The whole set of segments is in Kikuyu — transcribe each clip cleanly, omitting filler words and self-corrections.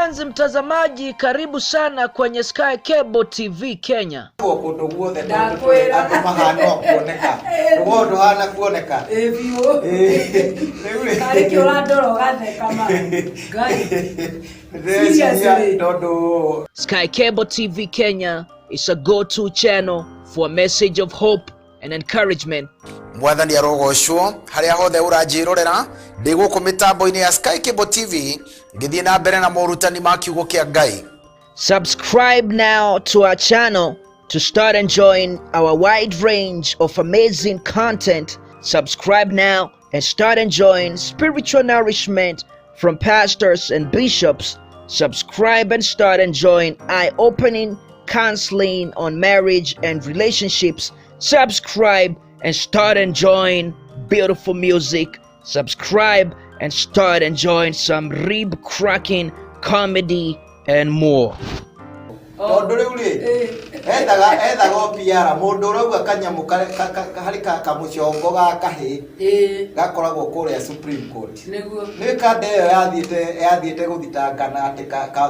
Mpenzi mtazamaji, karibu sana kwenye Sky Cable TV Kenya. Kundu guothe tondu mahana kuoneka rugo nduhana kuoneka biũ karĩ kĩ ũrandora ũgatheka ma Ngai. Tondu Sky Cable TV Kenya is a go-to channel for a message of hope and encouragement. Mwathani arogocwo haria hothe uranjirorera ndi guku mitambo-ini ya Sky Cable TV ngithie na mbere na morutani ma kiugo kia Ngai. Subscribe now to our channel to start enjoying our wide range of amazing content. Subscribe now and start enjoying spiritual nourishment from pastors and bishops. Subscribe and start enjoying eye-opening counseling on marriage and relationships. Subscribe and start enjoying beautiful music. Subscribe and start enjoying some rib-cracking comedy and more. Tondu riu ri ethaga o PR mundu urauga kanyamu hari kamucongo ga kahi gakoragwo kuria Supreme Court. Niguo ni kanda iyo yathiete guthitangana ati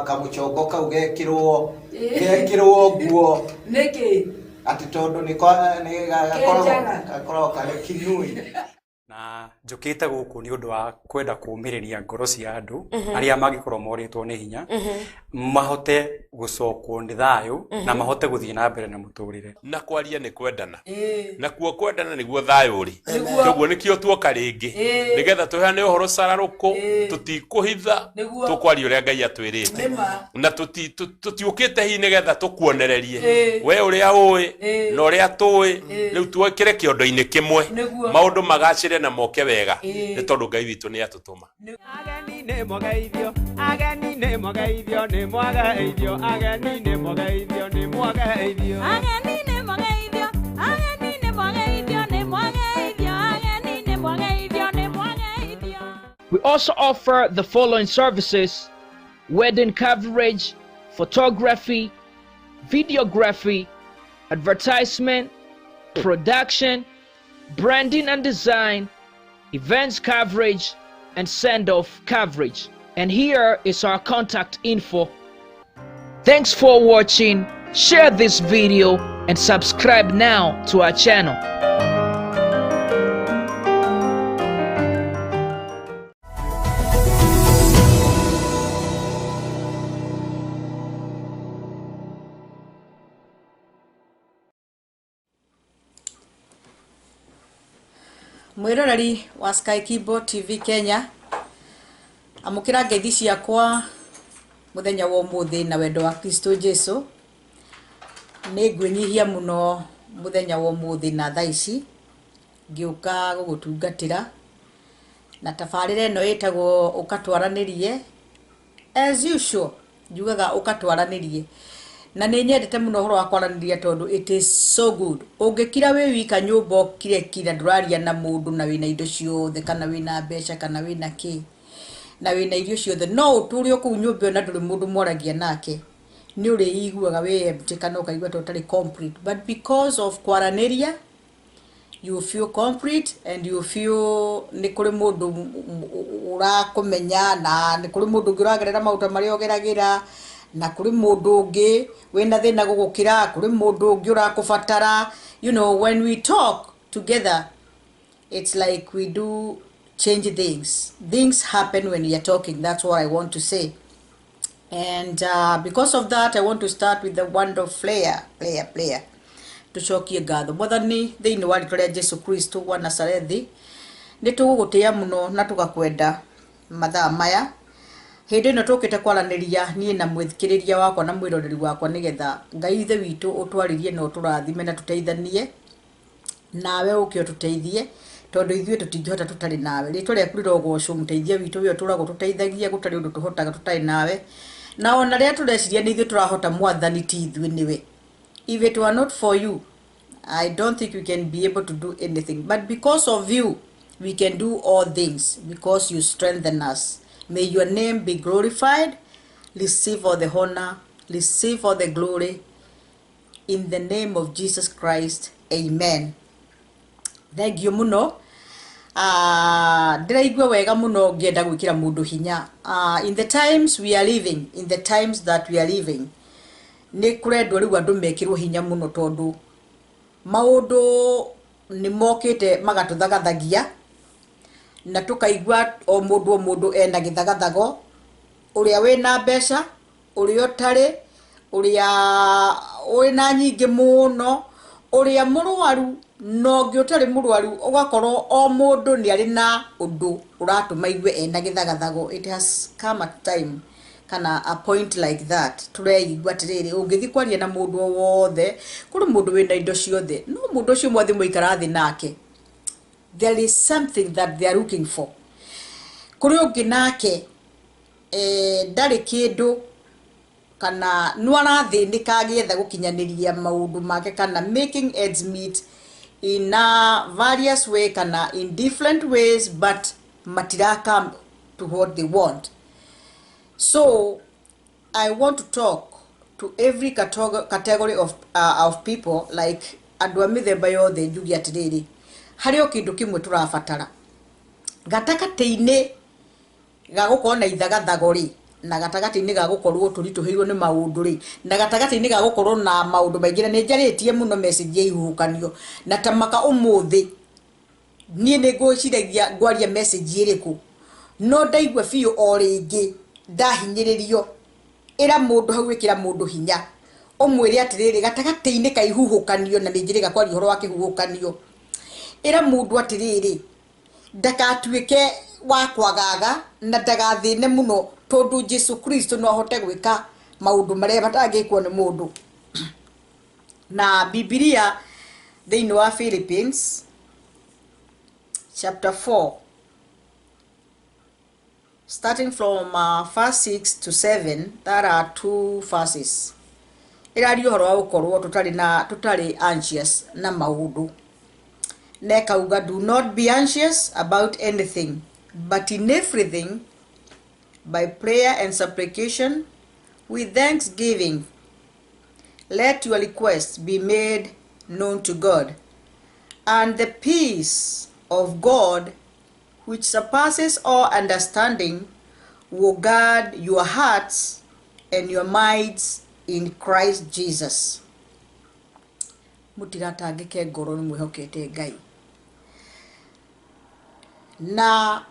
kamucongo kau gekirwo nguo niki ati tondu ni gakoragwo kari kinui. Na njũkĩte gũkũ nĩ ũndũ wa kwenda kũũmĩrĩria ngoro cia andũ arĩa mangĩkorwo morĩtwo nĩ hinya mahote gũcokwo nĩ thayũ na mahote gũthiĩ na mbere na mũtũrĩre. Na kwaria nĩ kwendana na kuo kwendana nĩguo thayũ ũrĩ, koguo nĩkĩo tuoka rĩngĩ nĩgetha tũheane ũhoro cararũkũ, tũtikũhitha, tũkwaria ũrĩa Ngai atwĩrĩte na tũtiũkĩte hihi nĩgetha tũkuonererie we ũrĩa ũĩ na ũrĩa tũĩ, rĩu twĩkĩre kĩondo-inĩ kĩmwe maũndũ magacĩre na moke wega nĩ tondũ Ngai witũ nĩ atũtũma. Ageni nĩ mwageithio, ageni nĩ mwageithio, nĩ mwageithio, ageni nĩ mwageithio, nĩ mwageithio. Ageni nĩ mwageithio, ageni nĩ mwageithio, nĩ mwageithio, ageni nĩ mwageithio, nĩ mwageithio. We also offer the following services: wedding coverage, photography, videography, advertisement, production, branding and design, events coverage, and send-off coverage. And here is our contact info. Thanks for watching. Share this video and subscribe now to our channel. Mwiroreri wa Sky Cable TV Kenya, amukira ngeithi ciakwa muthenya wa umuthi na wendo wa Kristo Jesu. Ni ngwinyihia muno muthenya wa umuthi na thaa ici ngiuka gugutungatira na tabarira ino itagwo ukatwaranirie. As usual njugaga ukatwaranirie, na nĩ nyendete mũno ũhoro wa kwaranĩria tondũ it is so good. Ũngĩkira wĩ wika nyũmba ũkire kira ndũraria na mũndũ na wĩna indo ciothe kana wĩna mbeca kana wĩna kĩ na wĩna irio ciothe, no ũtũre kũu nyũmba ĩyo na ndũrĩ mũndũ mwaragia nake, nĩ ũrĩiguaga wĩ empty kana ũkaigua ta ũtarĩ complete. But because of kwaranĩria you feel complete and you feel nĩ kũrĩ mũndũ ũrakũmenya na nĩ kũrĩ mũndũ ũngĩ ũragerera maũndũ marĩa ũgeragĩra, na kuri mundu ungi wina thina gugukira, kuri mundu ungi urakubatara. You know, when we talk together it's like we do change things. Things happen when we are talking. That's what I want to say. And because of that I want to start with the word of prayer. Prayer. Tucokie ngatho Mwathani thiini wa ritwa ria Jesu Kristo wa Nazarethi, ni tugugutia muno na tugakwenda mathaa maya. Hĩndĩ ĩno tũkĩte kwaranĩria niĩ na mwĩthikĩrĩria wakwa na mwĩroreri wakwa, nĩgetha Ngai ithe witũ ũtwarĩrie na ũtũrathime na tũteithanie nawe, ũke ũtũteithie tondũ ithuĩ tũtingĩhota tũtarĩ nawe. Rĩtwa rĩaku rĩrogocwo, mũteithia witũ we ũtũragwo tũteithagia, gũtarĩ ũndũ tũhotaga tũtarĩ nawe, na ona rĩrĩa tũreciria nĩ ithuĩ tũrahota, Mwathani ti ithuĩ nĩwe. If it were not for you, I don't think we can be able to do anything, but because of you we can do all things, because you strengthen us. May your name be glorified. Receive all the honor, receive all the glory. In the name of Jesus Christ, amen. Thank you muno. Ndĩraigua wega mũno ngĩenda gwĩkĩra mũndũ hinya. In the times we are living, in the times that we are living, nĩ kũrendwo rĩu andũ mekĩrwo hinya mũno tondũ maũndũ nĩ mokĩte magatũthagathagia na tũkaigua o mũndũ o mũndũ ena gĩthagathago, ũrĩa wĩna mbeca, ũrĩa ũtarĩ, ũrĩa wĩna nyingĩ mũno, ũrĩa mũrwaru na ũngĩ ũtarĩ mũrwaru, ũgakorwo o mũndũ nĩ arĩ na ũndũ ũratũma igue ena gĩthagathago. It has come a time kana a point like that tũreigua atĩrĩrĩ, ũngĩthiĩ kwaria na mũndũ o wothe, kũrĩ mũndũ wĩna indo ciothe, no mũndũ ũcio mwathiĩ mwaikara thĩ nake, there is something that they are looking for. Kũrĩ ũngĩ nake ndarĩ kĩndũ kana nĩ arathĩnĩka agĩetha gũkinyanĩria maũndũ make kana making ends meet in a various way kana in different ways, but matira come to what they want. So I want to talk to every category of people, like andũ a mĩthemba yothe, njuge atĩrĩrĩ, harĩ o kĩndũ kĩmwe tũrabatara gatagatĩ-inĩ ga gũkorwo na ithagathago rĩ, na gatagatĩ-inĩ ga gũkorwo tũritũhĩirwo nĩ maũndũ rĩ, na gatagatĩ-inĩ ga gũkorwo na maũndũ maingĩ. Na nĩ njarĩtie mũno message ya ihuhũkanio na tamaka ũmũthĩ niĩ nĩ ngwĩciragia ngwaria message ĩrĩkũ, no ndaigua biũ o rĩngĩ ndahinyĩrĩrio, ĩra mũndũ hau, ĩkĩra mũndũ hinya, ũmwĩre atĩrĩrĩ, gatagatĩ-inĩ ka ihuhũkanio, na nĩ njĩrĩga kwaria ũhoro wa kĩhuhũkanio, ĩra mũndũ atĩrĩrĩ, ndakatuĩke wa kwagaga na ndagathĩne mũno, tondũ Jesu Kristo no ahote gwĩka maũndũ marĩa matangĩkwo nĩ mũndũ. Na Bibilia thĩinĩ wa Philippines chapter 4, starting from verse 6 to 7, there are two verses ĩraria ũhoro wa gũkorwo tũtarĩ na tũtarĩ anxious na maũndũ, na ĩkauga, "Do not be anxious about anything, but in everything, by prayer and supplication with thanksgiving, let your requests be made known to God. And the peace of God, which surpasses all understanding, will guard your hearts and your minds in Christ Jesus." Mũtigatangĩke ngoro, nĩ mwĩhokete Ngai na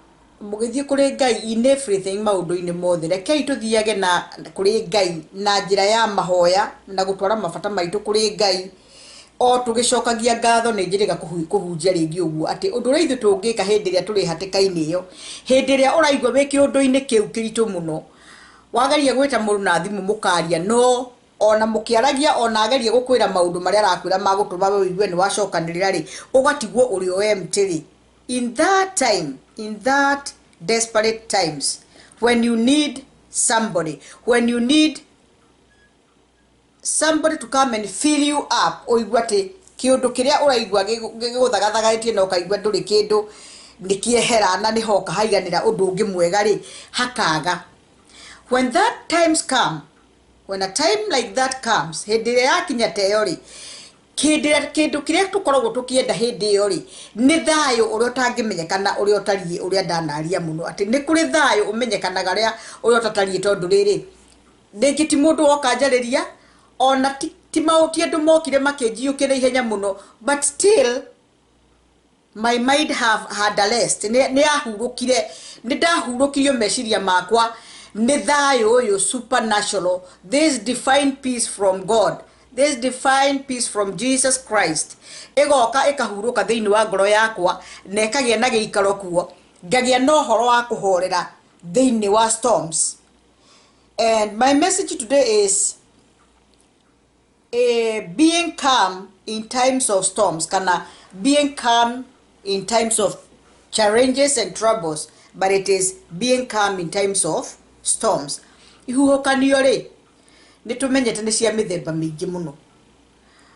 mũgĩthiĩ kũrĩ Ngai in everything, maũndũ-inĩ mothe. Rekei tũthiage na kũrĩ Ngai na njĩra ya mahoya na gũtwara mabata maitũ kũrĩ Ngai o tũgĩcokagia ngatho. Nĩ njĩrĩga kũhunjia rĩngĩ ũguo atĩ ũndũ ũrĩa ithuĩ tũngĩka hĩndĩ ĩrĩa tũrĩ hatĩka-inĩ ĩyo, hĩndĩ ĩrĩa ũraigua wĩ kĩũndũ-inĩ kĩu kĩritũ mũno, wageria gwĩta mũndũ na thimũ mũkaria, no ona mũkĩaragia, ona ageria gũkwĩra maũndũ marĩa arakwĩra magũtũma we ũigue nĩ wacokanĩrĩra rĩ, ũgatigwo ũrĩ o empty rĩ. In that time, in that desperate times when you need somebody, when you need somebody to come and fill you up, ũigue atĩ kĩũndũ kĩrĩa ũraigua gĩgũthagathagarĩtie na ũkaigua ndũrĩ kĩndũ nĩ kĩehera na nĩ hoka haiganĩra ũndũ ũngĩ mwega rĩ, hakaga, when that times come, when a time like that comes, hĩndĩ ĩrĩa yakinya ta ĩyo rĩ, kĩndũ kĩrĩa tũkoragwo tũkĩenda hĩndĩ ĩyo rĩ, nĩ thayũ ũrĩa ũtangĩmenyekana ũrĩa ũtariĩ, ũrĩa ndanaria mũno atĩ nĩ kũrĩ thayũ ũmenyekanaga ũrĩa ũtatariĩ, tondũ rĩrĩ, rĩngĩ ti mũndũ woka njarĩria, ona ti andũ mokire makĩnjiyũkĩra ihenya mũno, but still my mind have had a rest. Nĩ yahurũkire, nĩ ndahurũkirio meciria makwa nĩ thayũ ũyũ supernatural, this divine peace from God, this divine peace from Jesus Christ, ĩgoka ĩkahurũka thĩinĩ wa ngoro yakwa na ĩkagĩa na gĩikaro kuo, ngagĩa na ũhoro wa kũhorera thĩinĩ wa storms. And my message today is being calm in times of storms, kana being calm in times of challenges and troubles, but it is being calm in times of storms. Ihuhũkanio rĩ, nĩ tũmenyete nĩ cia mĩthemba mĩingĩ mũno,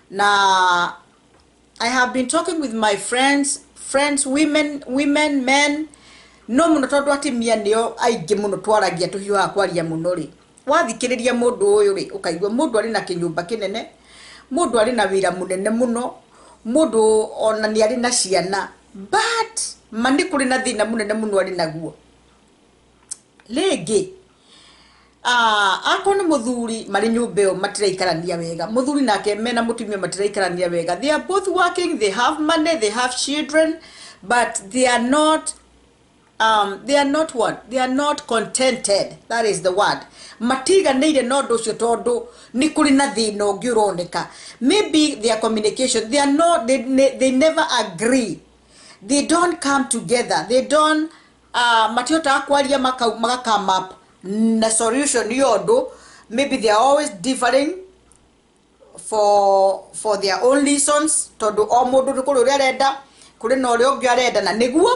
na I have been talking with my friends, women, men, no mũno tondũ atumia nĩo aingĩ mũno twaragia, tũhiũhaga kwaria mũno rĩ. Wathikĩrĩria mũndũ ũyũ rĩ, ũkaigua mũndũ arĩ na kĩnyũmba kĩnene, mũndũ arĩ na wĩra mũnene mũno, mũndũ ona nĩ arĩ na ciana, but Ma nĩ kũrĩ na thĩna mũnene mũno arĩ naguo. Rĩngĩ akorwo nĩ mũthuri marĩ nyũmba ĩyo matiraikarania wega, mũthuri nake mena mũtumia matiraikarania wega, they are both working, they have money, they have children, but they are not they are not what? They are not contented. That is the word. Matiganĩire na ũndũ ũcio tondũ nĩ kũrĩ na thĩna ũngĩ ũroneka. Maybe their communication, they are not, they never agree. They don't come together. They don't, matihotaga kwaria maka come up na solution ya ũndũ. Maybe they are always differing for their own reasons, tondũ o mũndũ nĩ kũrĩ ũrĩa arenda, kũrĩ na ũrĩa ũngĩ arenda, na nĩguo,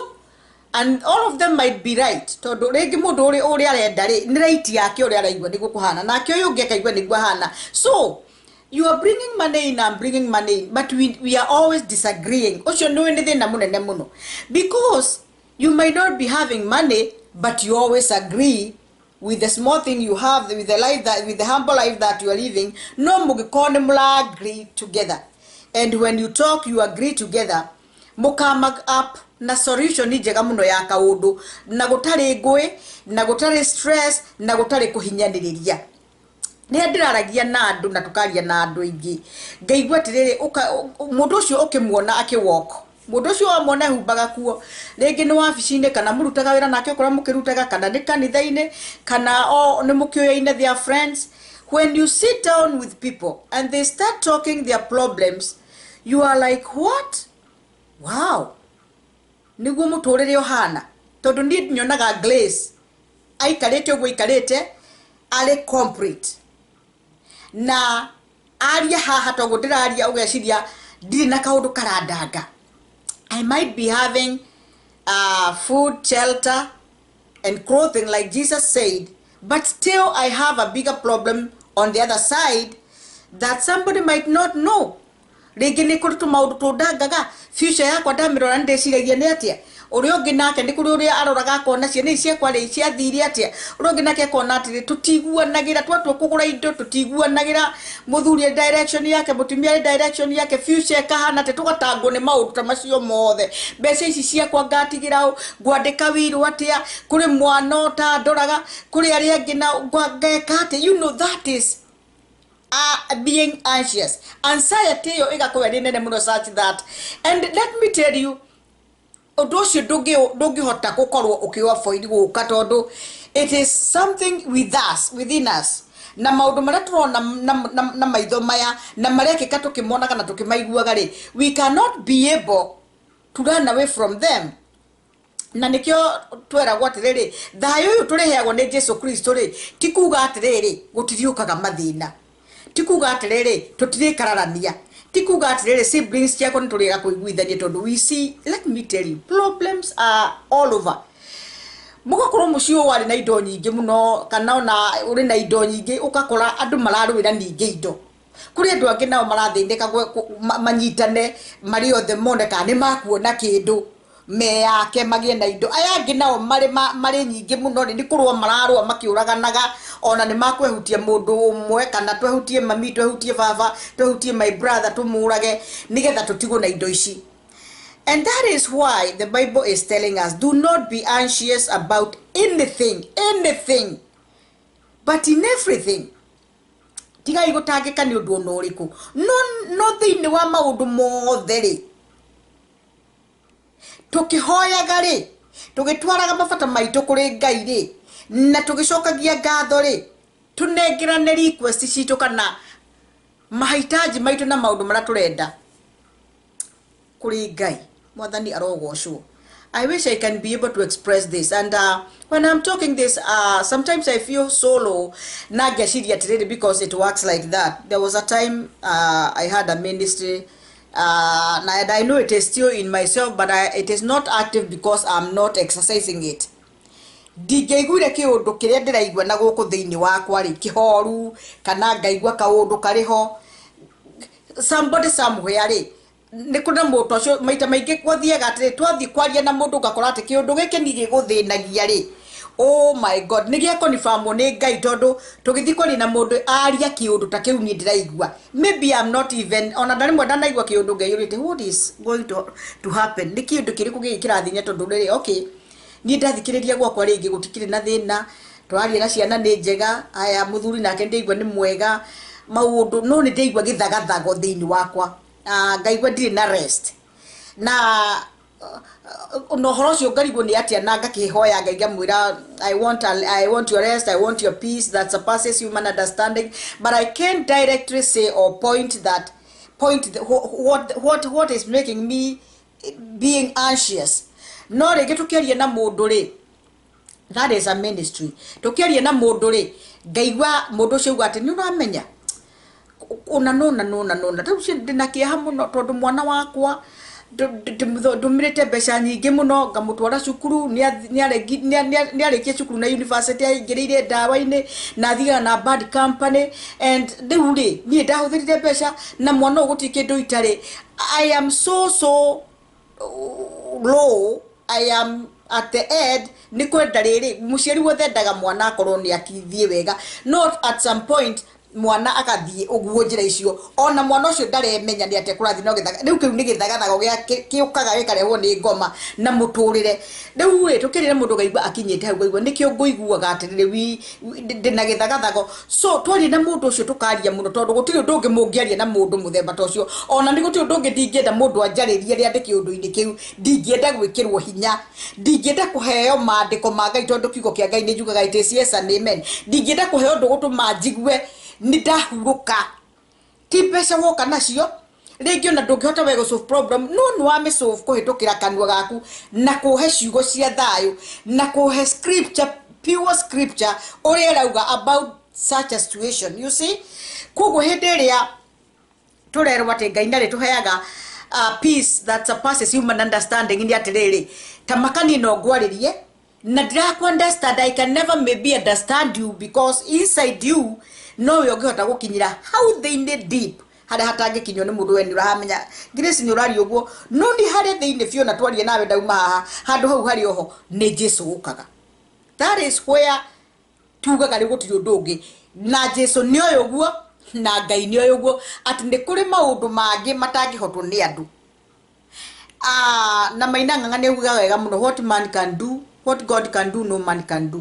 and all of them might be right, tondũ rĩngĩ mũndũ ũrĩa arenda rĩ, nĩ right yake ũrĩa araigua nĩguo kũhana, nake ũyũ ũngĩ akaigua nĩguo ahana. So you are bringing money in, I'm bringing money in, but we are always disagreeing. Ũcio nĩ thĩna mũnene mũno, because you might not be having money, but you always agree with the small thing you have, with the life that, with the humble life that you are living. No mũngĩkorwo nĩ mũra agree together, and when you talk you agree together, mũkama up na solution njega mũno ya kaũndũ, na gũtarĩ ngũĩ, na gũtarĩ stress, na gũtarĩ kũhinyanĩrĩria. Rĩrĩa ndĩraragia na andũ na tũkaria na andũ aingĩ, ngaigua atĩrĩrĩ, mũndũ ũcio ũkĩmuona akĩwalk, mũndũ ũcio wamwona ehumbaga kuo, rĩngĩ nĩ wabici-inĩ, kana mũrutaga wĩra nake okorwo mũkĩrutaga, kana nĩ kanitha-inĩ, kana o nĩ mũkĩũyaine, their friends. When you sit down with people and they start talking their problems, you are like, what? Wow, nĩguo mũtũrĩre ũhana. Tondũ niĩ nyonaga Grace aikarĩte ũguo aikarĩte arĩ complete, na aria haha toguo ndĩraria ũgeciria ndirĩ na kaũndũ karandanga. I might be having food, shelter and clothing like Jesus said, but still I have a bigger problem on the other side that somebody might not know. Rĩngĩ nĩ kũrĩ tũmaũndũ tũndangaga, future yakwa ndamĩrora nĩ ndĩciragia nĩ atĩa, ũrĩa ũngĩ nake nĩ kũrĩ ũrĩa aroraga akona ciana ici ciakwa rĩ ciathire atĩa, ũrĩa ũngĩ nake akona atĩrĩ tũtiguanagĩra, twatua kũgũra indo tũtiguanagĩra, mũthuri arĩ direction yake, mũtumia arĩ direction yake, future ĩkahana atĩa, tũgatangwo nĩ maũndũ ta macio mothe. Mbeca ici ciakwa ngatigĩra ũ, ngwandĩka wirũ atĩa, kũrĩ mwana ũtandoraga, kũrĩ arĩa angĩ na ngeka atĩa, you know, that is being anxious. Anxiety ĩyo ĩgakorwo ĩrĩ nene mũno such that, and let me tell you, ũndũ ũcio ndũngĩhota gũkorwo ũkĩ avoid gũka, tondũ it is something with us, within us, na maũndũ marĩa tũrona na maitho maya na marekĩka tũkĩmonaga na tũkĩmaiguaga rĩ, we cannot be able to run away from them. Na nĩkĩo tweragwo atĩrĩrĩ, thayũ ũyũ tũrĩheagwo nĩ Jesu Kristo rĩ, ti kuga atĩrĩrĩ gũtiriũkaga mathĩna, ti kuga atĩrĩrĩ tũtirĩkararania, ti kuga atĩrĩrĩ siblings ciakwa nĩ tũrĩaga kũiguithania, tondũ we see, let me tell you, problems are all over. Mũgakorwo mũciĩ ũyũ warĩ na indo nyingĩ mũno, kana ona ũrĩ na indo nyingĩ, ũgakora andũ mararũĩra ningĩ indo. Kũrĩ andũ angĩ nao marathĩnĩka manyitane marĩ othe mone kana nĩ makuona kĩndũ meyake magĩe na indo. Aya angĩ nao marĩ nyingĩ mũno rĩ, nĩ kũrũa mararũa makĩũraganaga, ona nĩ makwehutia mũndũ ũmwe, kana twehutie mami, twehutie baba, twehutie my brother, tũmũrage nĩgetha tũtigwo na indo ici. And that is why the Bible is telling us, do not be anxious about anything, anything, but in everything. Tigai gũtangĩka nĩ ũndũ ona ũrĩkũ, no thĩinĩ wa maũndũ mothe rĩ, tũkĩhoyaga rĩ, tũgĩtwaraga mabata maitũ kũrĩ Ngai rĩ, na tũgĩcokagia ngatho rĩ, tũnengerane request citũ kana mahitaji maitũ na maũndũ marĩa tũrenda kũrĩ Ngai. Mwathani arogocwo. I wish I can be able to express this, and when I'm talking this, sometimes I feel so low na ngeciria atĩrĩrĩ, because it works like that. There was a time I had a ministry, and I know it is still in myself, but it is not active because I'm not exercising it. Ndingĩaiguire kĩũndũ kĩrĩa ndĩraigua na gũkũ thĩinĩ wakwa rĩ, kĩhoru, kana ngaigua kaũndũ karĩ ho somebody somewhere rĩ, nĩ kũrĩ na mũndũ ũcio maita maingĩ gwathiaga atĩrĩ, twathiĩ kwaria na mũndũ ũgakora atĩ kĩũndũ gĩkĩ nĩ gĩgũthĩnagia rĩ, Oh my God, nĩ gĩa confirm nĩ Ngai tondũ tũgĩthiĩ kwaria na mũndũ aria kĩũndũ ta kĩu niĩ ndĩraigua. Maybe I'm not even ona ndarĩ mwe ndanaigua kĩũndũ ngeyũrĩte what is going to happen, nĩ kĩũndũ kĩrĩkũ gĩkĩ kĩrathinya tondũ rĩrĩ okay niĩ ndathikĩrĩria gwakwa rĩngĩ gũtikĩrĩ na thĩna, tũraria na ciana nĩ njega, aya mũthuri nake ndĩraigua nĩ mwega maũndũ, no nĩ ndĩraigua gĩthagathago thĩinĩ wakwa, ngaigua ndirĩ na rest na na ũhoro ũcio ngarigwo nĩ atĩa, na ngakĩhoya Ngai ngamwĩra I want your rest, I want your peace that surpasses human understanding, but I can't directly say or point that point the, what is making me being anxious. No rĩngĩ tũkĩaria na mũndũ rĩ, that is a ministry, tũkĩaria na mũndũ rĩ, ngaigua mũndũ ũcio auga atĩ nĩ ũramenya ũna nũna nũna nũna rĩu ũcio ndĩna kĩeha mũno tondũ mwana wakwa ndũmĩrĩte mbeca nyingĩ mũno ngamũtwara cukuru, nĩarĩkia cukuru na university aingĩrĩire ndawa-inĩ na athiaga na bad company, and rĩu rĩ niĩ ndahũthĩrire mbeca na mwana ũyũ gũtirĩ kĩndũ itarĩ. I am so so low, I am at the end. Nĩ kwenda rĩrĩ mũciari wothe endaga mwana akorwo nĩ akithiĩ wega, not at some point mwana agathiĩ ũguo njĩra icio, ona mwana ũcio ndaremenya nĩ atĩa kũrathiĩ, no gĩthaga rĩu kĩu nĩ gĩthagathago gĩa kĩũkaga gĩkarehwo nĩ ngoma na mũtũrĩre. Rĩu rĩ tũkĩrĩre mũndũ ngaigua akinyĩte hau, ngaigua nĩkĩo ngũiguaga atĩrĩrĩ ndĩna gĩthagathago. So twaria na mũndũ ũcio tũkaria mũno tondũ gũtirĩ ũndũ ũngĩ mũngĩaria na mũndũ mũthemba ta ũcio, ona nĩ gũtirĩ ũndũ ũngĩ ndingĩenda mũndũ anjarĩrie rĩrĩa ndĩ kĩũndũ-inĩ kĩu. Ndingĩenda gwĩkĩrwo hinya, ndingĩenda kũheo maandĩko ma Ngai tondũ kiugo kĩa Ngai nĩ njugaga it is yes and amen. Ndingĩenda kũheo ũndũ gũtũma njigue nĩ ndahurũka. Ti mbeca woka nacio rĩngĩ ona ndũngĩhota we gũ solve problem, no nĩ wamĩ solve kũhĩtũkĩra kanua gaku na kũhe ciugo cia thayũ na kũhe scripture, pure scripture ũrĩa ĩrauga about such a situation, you see. Koguo hĩndĩ ĩrĩa tũrerwo atĩ Ngai ndarĩ tũheaga peace that surpasses human understanding, nĩ atĩrĩrĩ ta makani no ngwarĩrie na ndiraku understand. I can never maybe understand you because inside you nowe ũngĩhota gũkinyĩra hau thĩinĩ deep harĩa hatangĩkinywo nĩ mũndũ. We nĩ ũramenya Grace nĩ ũraria ũguo, no nĩ harĩa thĩinĩ biũ na twarie nawe ndauma haha handũ hau harĩ oho nĩ Jesu ũkaga. That is where tugaga rĩu gũtirĩ ũndũ ũngĩ na Jesu nĩ oĩ ũguo na Ngai nĩ oĩ ũguo atĩ nĩ kũrĩ maũndũ mangĩ matangĩhotwo nĩ andũ. Na Maina Ng'ang'a nĩ augaga wega mũno, "What man can do, what God can do, no man can do."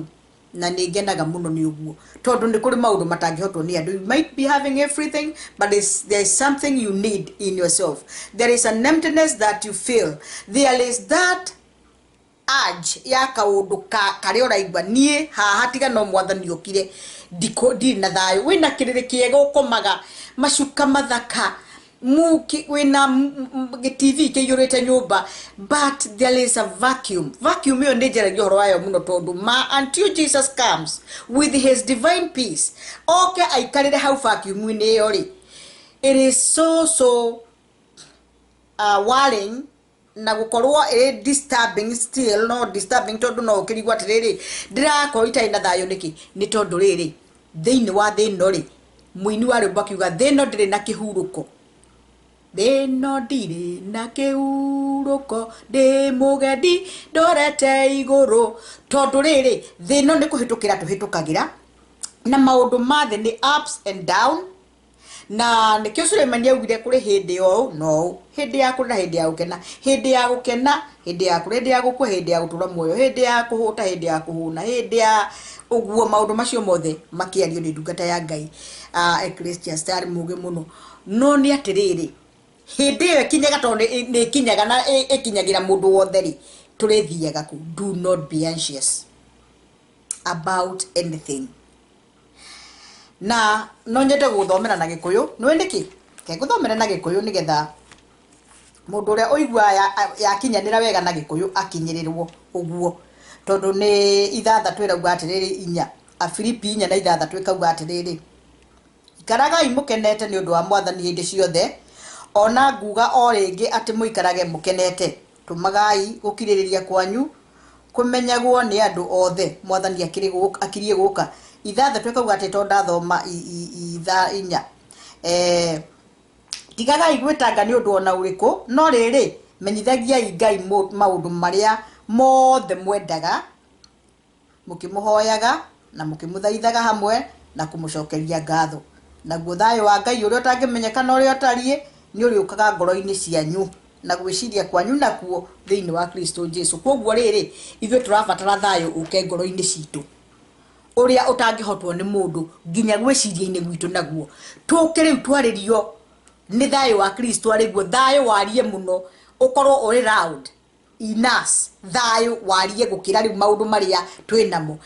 Na nĩ ngenaga mũno nĩ ũguo tondũ nĩ kũrĩ maũndũ matangĩhotwo nĩ andũ. You might be having everything, but there is something you need in yourself. There is an emptiness that you feel. There is that urge ya kaũndũ ka karĩa ũraigua niĩ haha tiga no Mwathani ũkire ndikũ ndirĩ na thayũ. Wĩna kĩrĩrĩ kĩega, ũkomaga macuka mathaka, muki wĩna gĩ-TV kĩiyũrĩte nyũmba, but there is a vacuum. Vacuum ĩyo nĩ njaragia ũhoro wayo mũno tondũ ma until Jesus comes with his divine peace oke aikarĩre hau vacuum-inĩ ĩyo rĩ, it is so so worrying na gukorwo ĩ disturbing, still no disturbing, tondũ no ũkĩrigwo atĩrĩrĩ ndĩrakorwo itarĩ na thayũ nĩkĩ, nĩ tondũ rĩrĩ thĩinĩ wa thĩ ĩno rĩ, mũini wa rwĩmbo akiuga thĩ ĩno ndĩrĩ na kĩhurũko, thĩ ĩno ndirĩ na kĩhurũko, ndĩ mũgendi ndorete igũrũ, tondũ rĩrĩ thĩ ĩno nĩ kũhĩtũkĩra tũhĩtũkagĩra na maũndũ ma thĩ nĩ ups and down. Na nĩkĩo Suleimani augire kũrĩ hĩndĩ ũũ na ũũ, hĩndĩ ya kũrĩra, hĩndĩ ya gũkena, hĩndĩ ya gũkena, hĩndĩ ya kũrĩa, hĩndĩ ya gũkua, hĩndĩ ya gũtũra muoyo, hĩndĩ ya kũhũta, hĩndĩ ya kũhũna, hĩndĩ ya ũguo. Maũndũ macio mothe makĩario nĩ ndungata ya Ngai Ecclesiastes arĩ mũũgĩ mũno. No nĩ atĩrĩrĩ hĩndĩ ĩyo ĩkinyaga tondũ nĩ ĩkinyaga na ĩkinyagĩra mũndũ wothe rĩ, tũrĩthiaga kũ? Do not be anxious about anything. Na no nyende gũthomera na Gĩkũyũ, nĩ nĩkĩ ke ngũthomera na Gĩkũyũ nĩgetha mũndũ ũrĩa ũigua yakinyanĩra wega na Gĩkũyũ akinyĩrĩrwo ũguo, tondũ nĩ 6 ĩrauga atĩrĩrĩ, 4, Afilipi 4:6 ĩkauga atĩrĩrĩ, "Ikaragai mũkenete nĩ ũndũ wa Mwathani hĩndĩ ciothe, ona nguga o rĩngĩ atĩ mũikarage mũkenete. Tũmagai gũkirĩrĩria kwanyu kũmenyagwo nĩ andũ othe. Mwathani akiriĩ gũka." 6 ĩkauga atĩ to ndathoma 4, "Tigagai gwĩtanga nĩ ũndũ ona ũrĩkũ, no rĩrĩ menyithagiai Ngai maũndũ marĩa mothe mwendaga." Mũkĩmũhoyaga na mũkĩmũthaithaga hamwe na kũmũcokeria ngatho. Naguo thayũ wa Ngai ũrĩa ũtangĩmenyeka na ũrĩa ũtariĩ nĩ ũrĩũkaga ngoro-inĩ cianyu na gwĩciria kwanyu nakuo thĩinĩ wa Kristo Jesu. Koguo rĩrĩ, ithuĩ tũrabatara thayũ ũke ngoro-inĩ citũ ũrĩa ũtangĩhotwo nĩ mũndũ nginya gwĩciria-inĩ gwitũ naguo. Tũke rĩu twarĩrio nĩ thayũ wa Kristo arĩguo, thayũ warie mũno, ũkorwo ũrĩ loud in us, thayũ warie gũkĩra rĩu maũndũ marĩa twĩ namo.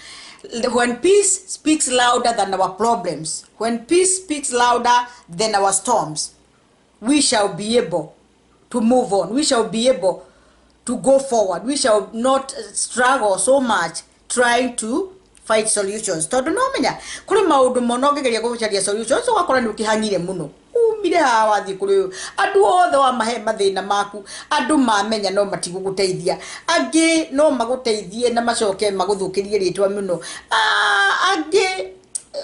When peace speaks louder than our problems, when peace speaks louder than our storms, we shall be able to move on, we shall be able to go forward, we shall not struggle so much trying to fight solutions. Tondũ no menya kũrĩ maũndũ mũno ũngĩgeria gũcaria solutions ũgakora nĩ ũkĩhang'ire mũno, umire haha wathiĩ kũrĩ ũyũ, andũ othe wamahe mathĩna maku, andũ mamenya no matigũgũteithia, angĩ no magũteithie na macoke magũthũkĩrie rĩtwa mũno, angĩ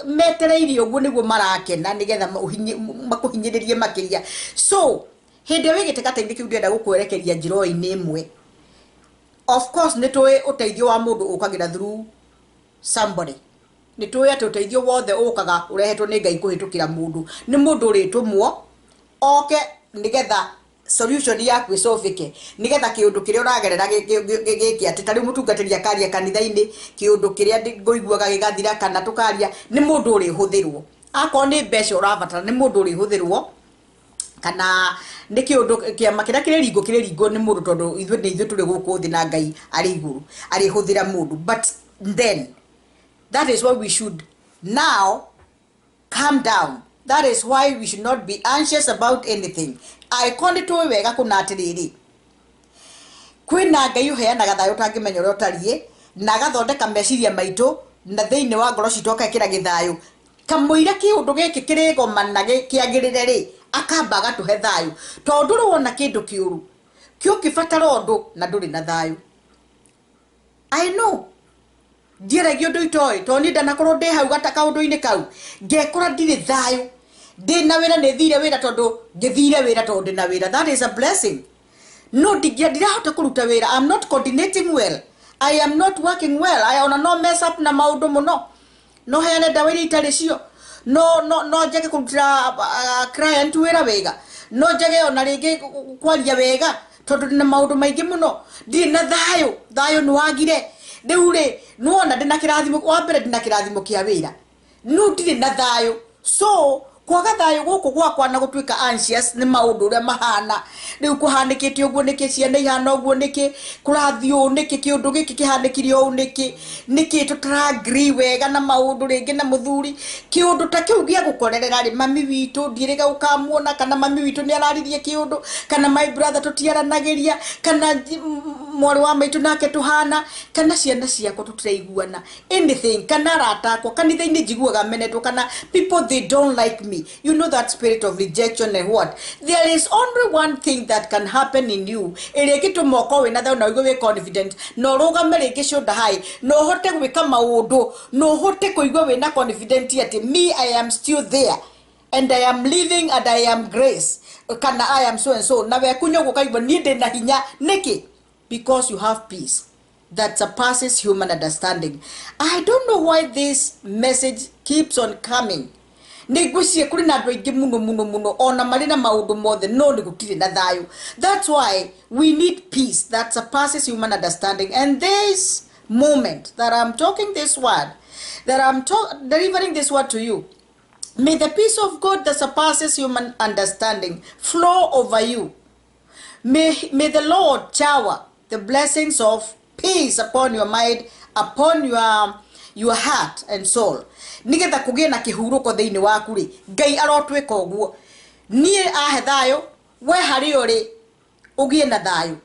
metereire ũguo nĩguo marakena nĩgetha makũhinyĩrĩrie makĩria. So hĩndĩ ĩrĩa wĩ gĩtagatĩ-inĩ kĩu ndĩrenda gũkwerekeria njĩra-inĩ ĩmwe. Of course nĩ tũĩ ũteithio wa mũndũ ũkagĩra through somebody, nĩ tũĩ atĩ ũteithio wothe ũkaga ũrehetwo nĩ Ngai kũhĩtũkĩra mũndũ, nĩ mũndũ ũrĩtũmwo oke nĩgetha solution yaku ĩcũbĩke, nĩgetha kĩũndũ kĩrĩa ũragerera gĩke atĩ ta rĩu mũtungatĩri akaria kanitha-inĩ kĩũndũ kĩrĩa ngũiguaga gĩgathira, kana tũkaria, nĩ mũndũ ũrĩhũthĩrwo. Akorwo nĩ mbeca ũrabatara, nĩ mũndũ ũrĩhũthĩrwo, kana nĩ kĩũndũ kĩama kĩrĩa kĩrĩringwo kĩrĩringwo nĩ mũndũ, tondũ ithuĩ nĩ ithuĩ tũrĩ gũkũ thĩ na Ngai arĩ igũrũ, arĩhũthĩra mũndũ. But then that is why we should now calm down, that is why we should not be anxious about anything. Angĩkorwo nĩ tũĩ wega kũna atĩrĩrĩ, kwĩna Ngai ũheanaga thayũ ũtangĩmenya ũrĩa ũtariĩ, na agathondeka meciria maitũ na thĩinĩ wa ngoro citũ akekĩra gĩthayũ, kamũira kĩũndũ gĩkĩ kĩrĩgomana kĩagĩrĩre rĩ, akamba agatũhe thayũ. Tondũ ndũrĩ wona kĩndũ kĩũru kĩũkĩbatara ũndũ na ndũrĩ na thayũ. I know ndiaragia ũndũ itoĩ, tondũ niĩ ndanakorwo ndĩ hau gata kaũndũ-inĩ kau, ngekora ndirĩ thayũ, ndĩna wĩra, nĩ thire wĩra tondũ ngĩthire wĩra tondũ ndĩna wĩra, that is a blessing, no ndirahota kũruta wĩra. I'm not coordinating well, I am not working well, I ona no mess up na maũndũ mũno, no heane ndawa iria itarĩ cio, no njage kũrutĩra client wĩra wega, no njage ona rĩngĩ kwaria wega, tondũ ndĩna maũndũ maingĩ mũno, ndirĩ na thayũ, thayũ nĩ wagire. Rĩu rĩ, nĩwona ndĩna kĩrathimo, wa mbere ndĩna kĩrathimo kĩa wĩra, no ndirĩ na thayũ. So kwaga thayũ gũkũ gwakwa na gũtuĩka anxious nĩ maũndũ ũrĩa mahana rĩu, kũhanĩkĩte ũguo nĩkĩ, ciana ihana ũguo nĩkĩ, kũrathiĩ ũũ nĩkĩ, kĩũndũ gĩkĩ kĩhanĩkire ũũ nĩkĩ, nĩkĩ tũtara agree wega na maũndũ rĩngĩ na mũthuri. Kĩũndũ ta kĩu gĩa gũkorerera rĩ, mami witũ ndiĩrĩga gũkamuona, kana mami witũ nĩ araririe kĩũndũ, kana my brother tũtiaranagĩria, kana mwarĩ wa maitũ nake tũhana, kana ciana ciakwa tũtiraiguana, anything, kana arata akwa kanitha-inĩ njiguaga menetwo, kana people they don't like me, you know that spirit of rejection and what. There is only one thing that can happen in you ĩrĩa ĩngĩtũma ũkorwo wĩna thayũ na ũigue wĩ confident na ũrũgame rĩngĩ shoulder high na ũhote gwĩka maũndũ na ũhote kũigua wĩna confident atĩ me, I am still there and I am living and I am Grace, kana I am so and so, na wekunya ũguo ũkaigua niĩ ndĩ na hinya. Nĩkĩ? Because you have peace that surpasses human understanding. I don't know why this message keeps on coming. Nĩ ngwĩciria kũrĩ na andũ aingĩ mũno mũno mũno ona marĩ na maũndũ mothe, no nĩ gũtirĩ na thayũ. That's why we need peace that surpasses human understanding. And this moment that I'm talking this word, that I'm delivering this word to you, may the peace of God that surpasses human understanding flow over you. May the Lord shower the blessings of peace upon your mind, upon your heart and soul, nigetha kũgĩe na kĩhurũko thĩinĩ waku rĩ. Ngai arotwĩka ũguo, niĩ ahe thayũ, we harĩ ũrĩ ũgĩe na thayũ.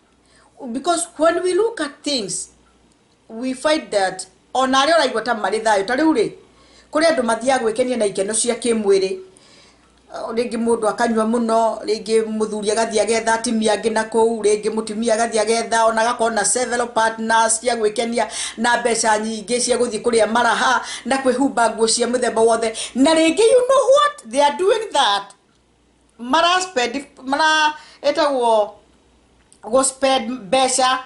Because when we look at things, we find that ona arĩa ũraigua ta marĩ thayũ, ta rĩu rĩ, kũrĩ andũ mathiaga gwĩkenia na ikeno cia kĩmwĩrĩ, rĩngĩ mũndũ akanyua mũno, rĩngĩ mũthuri agathiĩ agetha atumia angĩ na kũu, rĩngĩ mũtumia agathiĩ agetha ona agakorwo na several partners cia gwĩkenia na mbeca nyingĩ cia gũthiĩ kũrĩa maraha na kwĩhumba nguo cia mũthemba wothe, na rĩngĩ, you know what they are doing, that mara spend, mara ĩtagwo gũ spend mbeca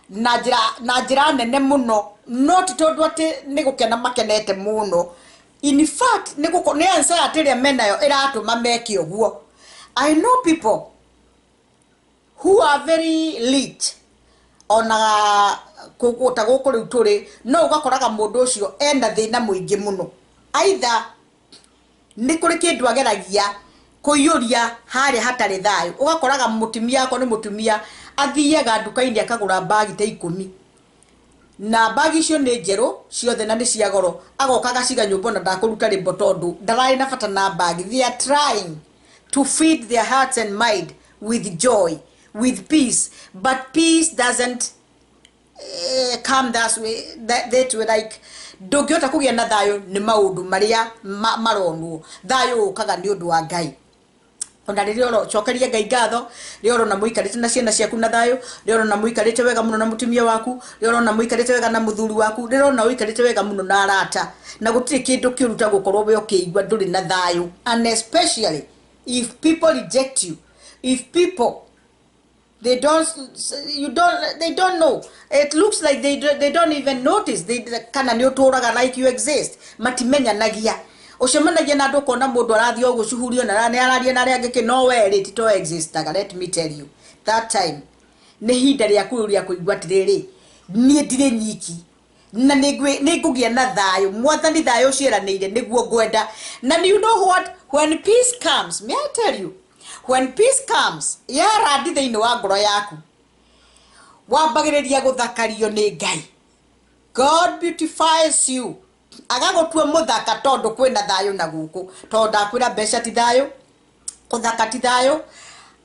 na njĩra nene mũno. No ti tondũ atĩ nĩ gũkena makenete mũno. In fact, nĩ gũko nĩ anxiety ĩrĩa menayo ĩratũma meke ũguo. I know people who are very lit ona ta gũkũ rĩu tũrĩ, no ũgakoraga mũndũ ũcio ena thĩna mũingĩ mũno. Either nĩ kũrĩ kĩndũ ageragia kũiyũria harĩa hatarĩ thayũ. Ũgakoraga mũtumia akwa nĩ mũtumia athiaga nduka-inĩ akagũra mbagi ta 10, na mbagi icio nĩ njerũ ciothe na nĩ cia goro, agoka agaciga nyũmba ona ndakũruta rĩmbo tondũ ndararĩ na bata na mbagi. They are trying to feed their hearts and mind with joy, with peace, but peace doesn't come that way, that way. Like ndũngĩhota kũgĩa na thayũ nĩ maũndũ marĩa maronwo. Thayũ ũkaga nĩ ũndũ wa Ngai. Ona rĩrĩa ũrocokeria Ngai ngatho, rĩrĩa ũrona mũikarĩte na ciana ciaku na thayũ, rĩrĩa ũrona mũikarĩte wega mũno na mũtumia waku, rĩrĩa ũrona mũikarĩte wega na mũthuri waku, rĩrĩa ũrona ũikarĩte wega mũno na arata, na gũtirĩ kĩndũ kĩũru ta gũkorwo we ũkĩigua ndũrĩ na thayũ. And especially if people reject you, if people they don't, you don't, they don't know, it looks like they don't even notice they kana nĩ ũtũraga like you exist, matimenyanagia. Ũcemanagia na andũ ũkona mũndũ arathiĩ o gũcuhurio na nĩ araria na arĩa angĩ kĩ, no we rĩ ti to existaga. Let me tell you, that time nĩ ihinda rĩaku rĩu rĩa kũigua atĩrĩrĩ, niĩ ndirĩ nyiki na nĩ ngũgĩa na thayũ. Mwathani thayũ ũciaranĩire nĩguo ngwenda. Na you know what, when peace comes, may I tell you, when peace comes, yarandi thĩinĩ wa ngoro yaku, wambagĩrĩria gũthakario nĩ Ngai. God beautifies you, agagũtua mũthaka tondũ kwĩna thayũ na gũkũ. Tondũ ndakwĩra mbeca ti thayũ, gũthaka ti thayũ,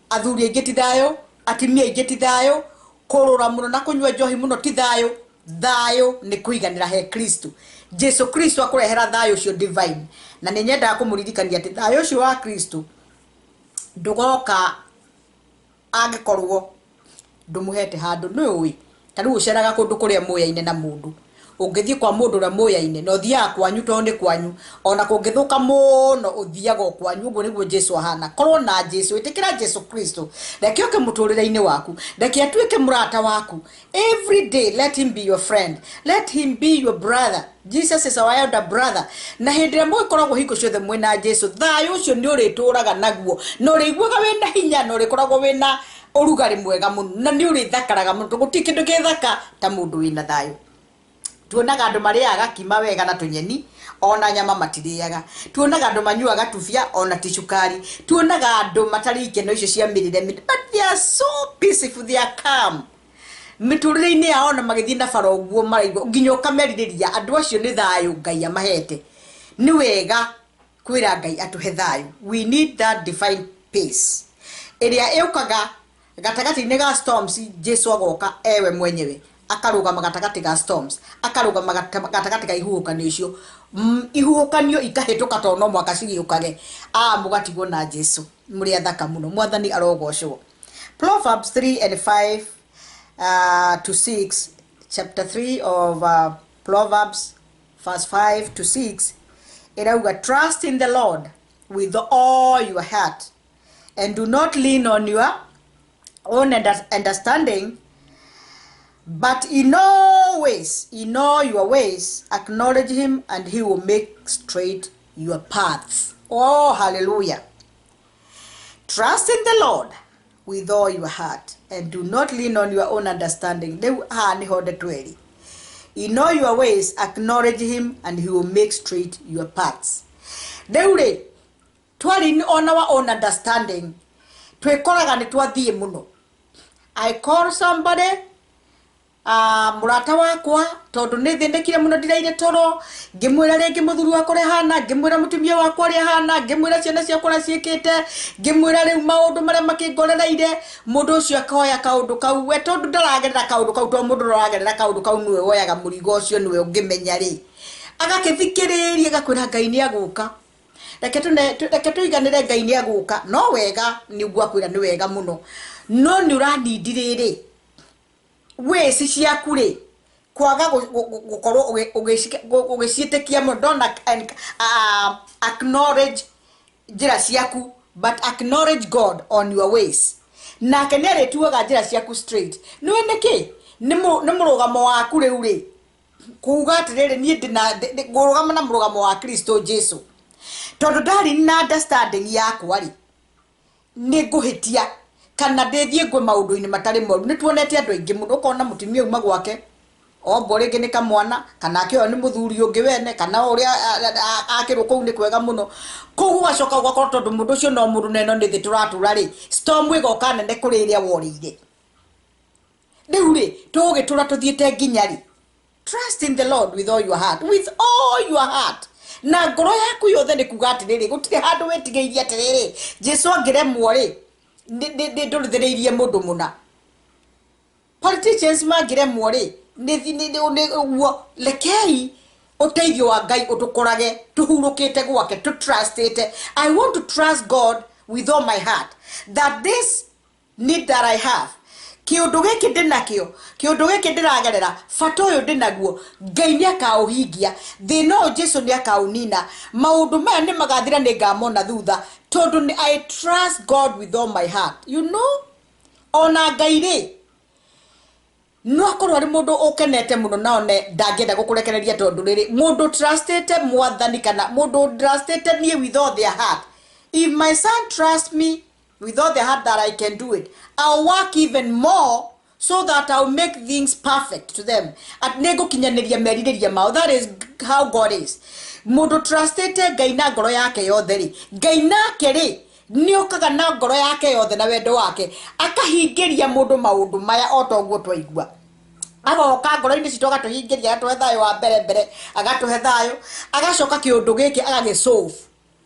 athuri aingĩ ti thayũ, atumia aingĩ ti thayũ, kũrũra mũno na kũnyua njohi mũno ti thayũ. Thayũ nĩ kũiganĩra he Kristo. Jesu Kristo akũrehera thayũ ũcio divine. Na nĩ nyendaga kũmũririkania atĩ thayũ ũcio wa Kristo ndũgoka angĩkorwo ndũmũhete handũ. Nĩ ũĩ ta rĩu ũceraga kũndũ kũrĩa mũyaine na mũndũ, ũngĩthiĩ kwa mũndũ ũrĩa mũyaine na ũthiaga kwanyu tondũ nĩ kwanyu, ona kũngĩthũka mũno ũthiaga o kwanyu. Ũguo nĩguo Jesu ahana. Korwo na Jesu, ĩtĩkĩra Jesu Kristo, reke oke mũtũrĩre-inĩ waku, reke atuĩke mũrata waku. Every day let him be your friend, let him be your brother. Jesus is our elder brother. Na hĩndĩ ĩrĩa mũgĩkoragwo hingo ciothe mwĩna Jesu, thayũ ũcio nĩ ũrĩtũraga naguo, na ũrĩiguaga wĩna hinya, na ũrĩkoragwo wĩna ũrugarĩ mwega mũno, na nĩ ũrĩthakaraga mũno. Gũtirĩ kĩndũ gĩthaka ta mũndũ wĩna thayũ. Tuonaga andũ marĩaga kima wega na tũnyeni, ona nyama matirĩaga. Tuonaga andũ manyuaga tubia, ona ti cukari. Tuonaga andũ matarĩ ikeno icio cia mĩrĩre mĩnene, but they are so peaceful, they are calm mĩtũrĩre-inĩ yao, na magĩthiĩ na bara ũguo maraigua nginya ũkamerirĩria. Andũ acio nĩ thayũ Ngai amahete. Nĩ wega kwĩra Ngai atũhe thayũ. We need that divine peace ĩrĩa ĩũkaga gatagatĩ-inĩ ga storms. Jesu agoka ewe mwenyewe akarũgama gatagatĩ ga storms, akarũgama gatagatĩ ga ihuhũkanio icio. Ihuhũkanio ikahĩtũka tondũ no mũhaka cigĩũkage. Mũgatigwo na Jesu mũrĩ athaka mũno. Mwathani arogocwo. Proverbs 3 and 5 to 6, chapter 3 of Proverbs, verse 5 to 6, ĩrauga, trust in the Lord with all your heart and do not lean on your own understanding, but in all ways, in all your ways, acknowledge him and he will make straight your paths. Oh, hallelujah. Trust in the Lord with all your heart and do not lean on your own understanding. Rĩu haha nĩho ndeto ĩrĩ. In all your ways, acknowledge him and he will make straight your paths. Rĩu rĩ, twari on our own understanding, twĩkoraga nĩ twathiĩ mũno. I call somebody, mũrata wakwa, tondũ nĩ thĩnĩkire mũno, ndiraire toro, ngĩmwĩra rĩngĩ mũthuri wakwa ũrĩa ahana, ngĩmwĩra mũtumia wakwa ũrĩa ahana, ngĩmwĩra ciana ciakwa ũrĩa ciĩkĩte, ngĩmwĩra rĩu maũndũ marĩa makĩngorereire. Mũndũ ũcio akoya kaũndũ kau, we tondũ ndaragerera kaũndũ kau, tondũ mũndũ ũragerera kaũndũ kau nĩwe woyaga mũrigo ũcio, nĩwe ũngĩmenya rĩ, agakĩthikĩrĩria, agakwĩra Ngai nĩ agũka, reke tũiganĩre, Ngai nĩ agũka. No wega nĩ ũguo akwĩra nĩ wega mũno, no nĩ ũranindi rĩrĩ ways ciaku rĩ, kwaga gũkorwo ũgĩciĩtĩkia mũno. Don't acknowledge njĩra ciaku, but acknowledge God on your ways, nake nĩ arĩtuaga njĩra ciaku straight. Nĩwe nĩkĩ nĩ mũrũgamo waku rĩu rĩ. Kuga atĩrĩrĩ, niĩ ndĩna ngũrũgama na mũrũgamo wa Kristo Jesu, tondũ ndarĩ na understanding yakwa rĩ, nĩ ngũhĩtia kana ndĩthiĩ ngwe maũndũ-inĩ matarĩ moru. Nĩ tuonete andũ aingĩ mũno, ũkona mũtumia uma gwake ombwo rĩngĩ nĩ kamwana, kana akĩoyo nĩ mũthuri ũngĩ wene, kana ũrĩa akĩrwo kũu nĩ kwega mũno. Kũu gũgacoka gũgakorwo tondũ mũndũ ũcio no mũndũ, na ĩno nĩ thĩ tũratũra rĩ, storm ĩgoka nene kũrĩ ĩrĩa worĩire. Rĩu rĩ, tũgũgĩtũra tũthiĩte nginya rĩ? Trust in the Lord with all your heart, with all your heart, na ngoro yaku yothe. Nĩ kuga atĩrĩrĩ, gũtirĩ handũ wĩtigĩirie atĩrĩrĩ, Jesu angĩremwo rĩ, nĩ ndũrithĩrĩirie mũndũ mũna. Politicians mangĩremwo rĩ, nĩ ũguo. Rekei ũteithio wa Ngai ũtũkorage tũhurũkĩte gwake, tũtrustĩte. I want to trust God with all my heart that this need that I have, kĩũndũ gĩkĩ ndĩnakĩo, kĩũndũ gĩkĩ ndĩragerera, bata ũyũ ndĩnaguo, Ngai nĩ akaũhingia. Thĩna ũyũ Jesu nĩ akaũnina. Maũndũ maya nĩ magathira, nĩ ngamona thutha, tondũ nĩ I trust God with all my heart. Ona Ngai rĩ, no akorwo arĩ mũndũ ũkenete mũno na one ndangĩenda gũkũrekereria, tondũ rĩrĩ, mũndũ trustĩte Mwathani kana mũndũ trustĩte niĩ with all their heart, if my son trust me with all the heart that I can do it, I'll work even more so that I'll make things perfect to them, at nĩ ngũkinyanĩria merirĩria mao. That is how God is. Mũndũ trustĩte Ngai na ngoro yake yothe rĩ, Ngai nake rĩ, nĩ okaga na ngoro yake yothe na wendo wake, akahingĩria mũndũ maũndũ maya o ta ũguo twaigua. Agoka ngoro-inĩ citũ, agatũhingĩria, agatũhe thayũ wa mbere mbere, agatũhe thayũ, agacoka kĩũndũ gĩkĩ agagĩsolve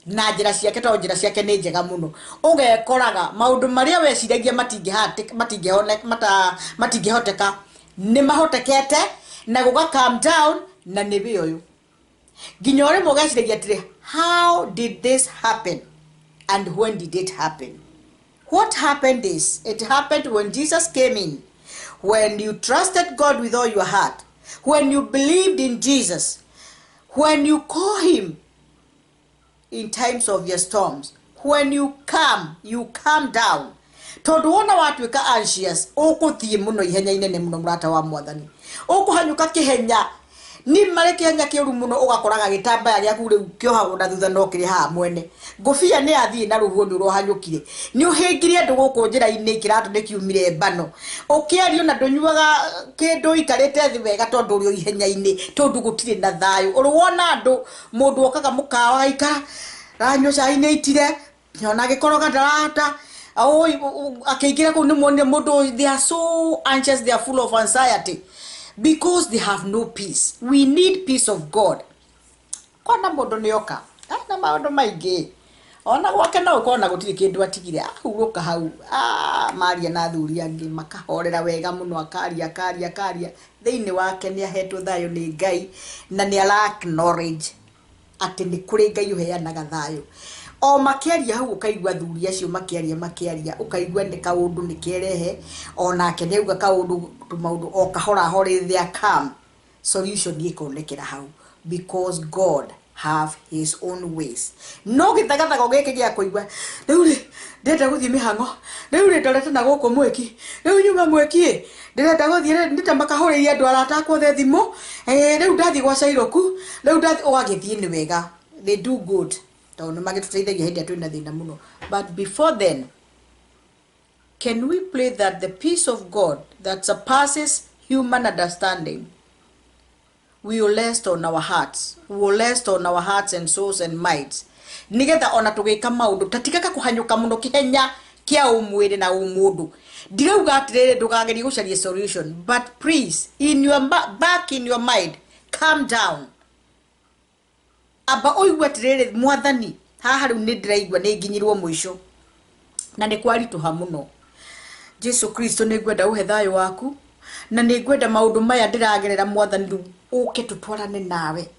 na njĩra ciake, tondũ njĩra ciake nĩ njega mũno. Ũgekoraga maũndũ marĩa weciragia matingĩhoteka nĩ mahotekete, na gũga calm down, na nĩ wĩ ũyũ nginya ũrĩmwe ũgeciragia atĩrĩ, "How did this happen and when did it happen?" What happened is, it happened when Jesus came in, when you trusted God with all your heart, when you believed in Jesus, when you call him in times of your storms, when you come, you calm down, tondũ wona watuĩka anxious, ũkũthiĩ mũno ihenya inene mũno. Mũrata wa Mwathani, ũkũhanyũka kĩhenya nĩ marĩ kĩhenya kĩũru mũno, ũgakoraga gĩtambaya gĩaku rĩu kĩohagwo na thutha no kĩrĩ haha mwene. Ngũbia nĩ yathiĩ na rũhuho, nĩ ũrohanyũkire, nĩ ũhĩngire andũ gũkũ njĩra-inĩ, kĩratũ nĩ kiumire mbano, ũkĩario na ndũnyuaga kĩndũ, ũikarĩte thĩ wega tondũ ũrĩ o ihenya-inĩ, tondũ gũtirĩ na thayũ. Ũrĩ wona andũ, mũndũ okaga mũkawa, aikara ranyua cai nĩ aitire, ona agĩkoroga ndarahota. Oi, akĩingĩra kũu nĩ muonire mũndũ. They are so anxious, they are full of anxiety because they have no peace. We need peace of God. Kona mũndũ nĩ oka na maũndũ maingĩ, ona gwake no ũkona gũtirĩ kĩndũ atigire, ahurũka hau. Ah, maria na athuri angĩ makahorera wega mũno, akaria, akaria, akaria. Thĩinĩ wake nĩ ahetwo thayũ nĩ Ngai, na nĩ ara acknowledge atĩ nĩ kũrĩ Ngai ũheanaga thayũ. O makĩaria hau, ũkaigua athuri acio makĩaria, makĩaria, ũkaigua nĩ kaũndũ nĩ kerehe, onake nĩ auga kaũndũ, tũmaũndũ o kahora hore, they are calm, solution ĩkonekera hau, because God have his own ways. No gĩthagathago gĩkĩ gĩa kũigua rĩu rĩ, ndĩrenda gũthiĩ mĩhang'o rĩu rĩ, ndorete na gũkũ mwĩki rĩu, nyuma mwĩki ĩ, ndĩrenda gũthiĩ rĩ, ndĩte makahũrĩria andũ arata akwa othe thimũ ĩ, rĩu ndathiĩ gwa Cairoku, rĩu ndathiĩ. Ũgagĩthiĩ, nĩ wega, they do good, tondũ nĩ magĩtũteithagia hĩndĩ ĩrĩa twĩna thĩna mũno. But before then, can we pray that the peace of God that surpasses human understanding will rest on our hearts, will rest on our hearts and souls and minds, nigetha ona tũgĩka maũndũ tatigaga kũhanyũka mũno kĩhenya kĩa ũmwĩrĩ na ũmũndũ. Ndirauga atĩrĩrĩ, ndũkagerie gũcaria solution, but please, in your back in your mind, calm down. Amba ũigue atĩrĩrĩ, Mwathani, haha rĩu nĩ ndĩraigua nĩ nginyirwo mũico na nĩ kwaritũha mũno. Jesu Kristo, nĩ ngwenda ũhe thayũ waku, na nĩ ngwenda maũndũ maya ndĩragerera, Mwathani, rĩu ũke tũtwarane nawe,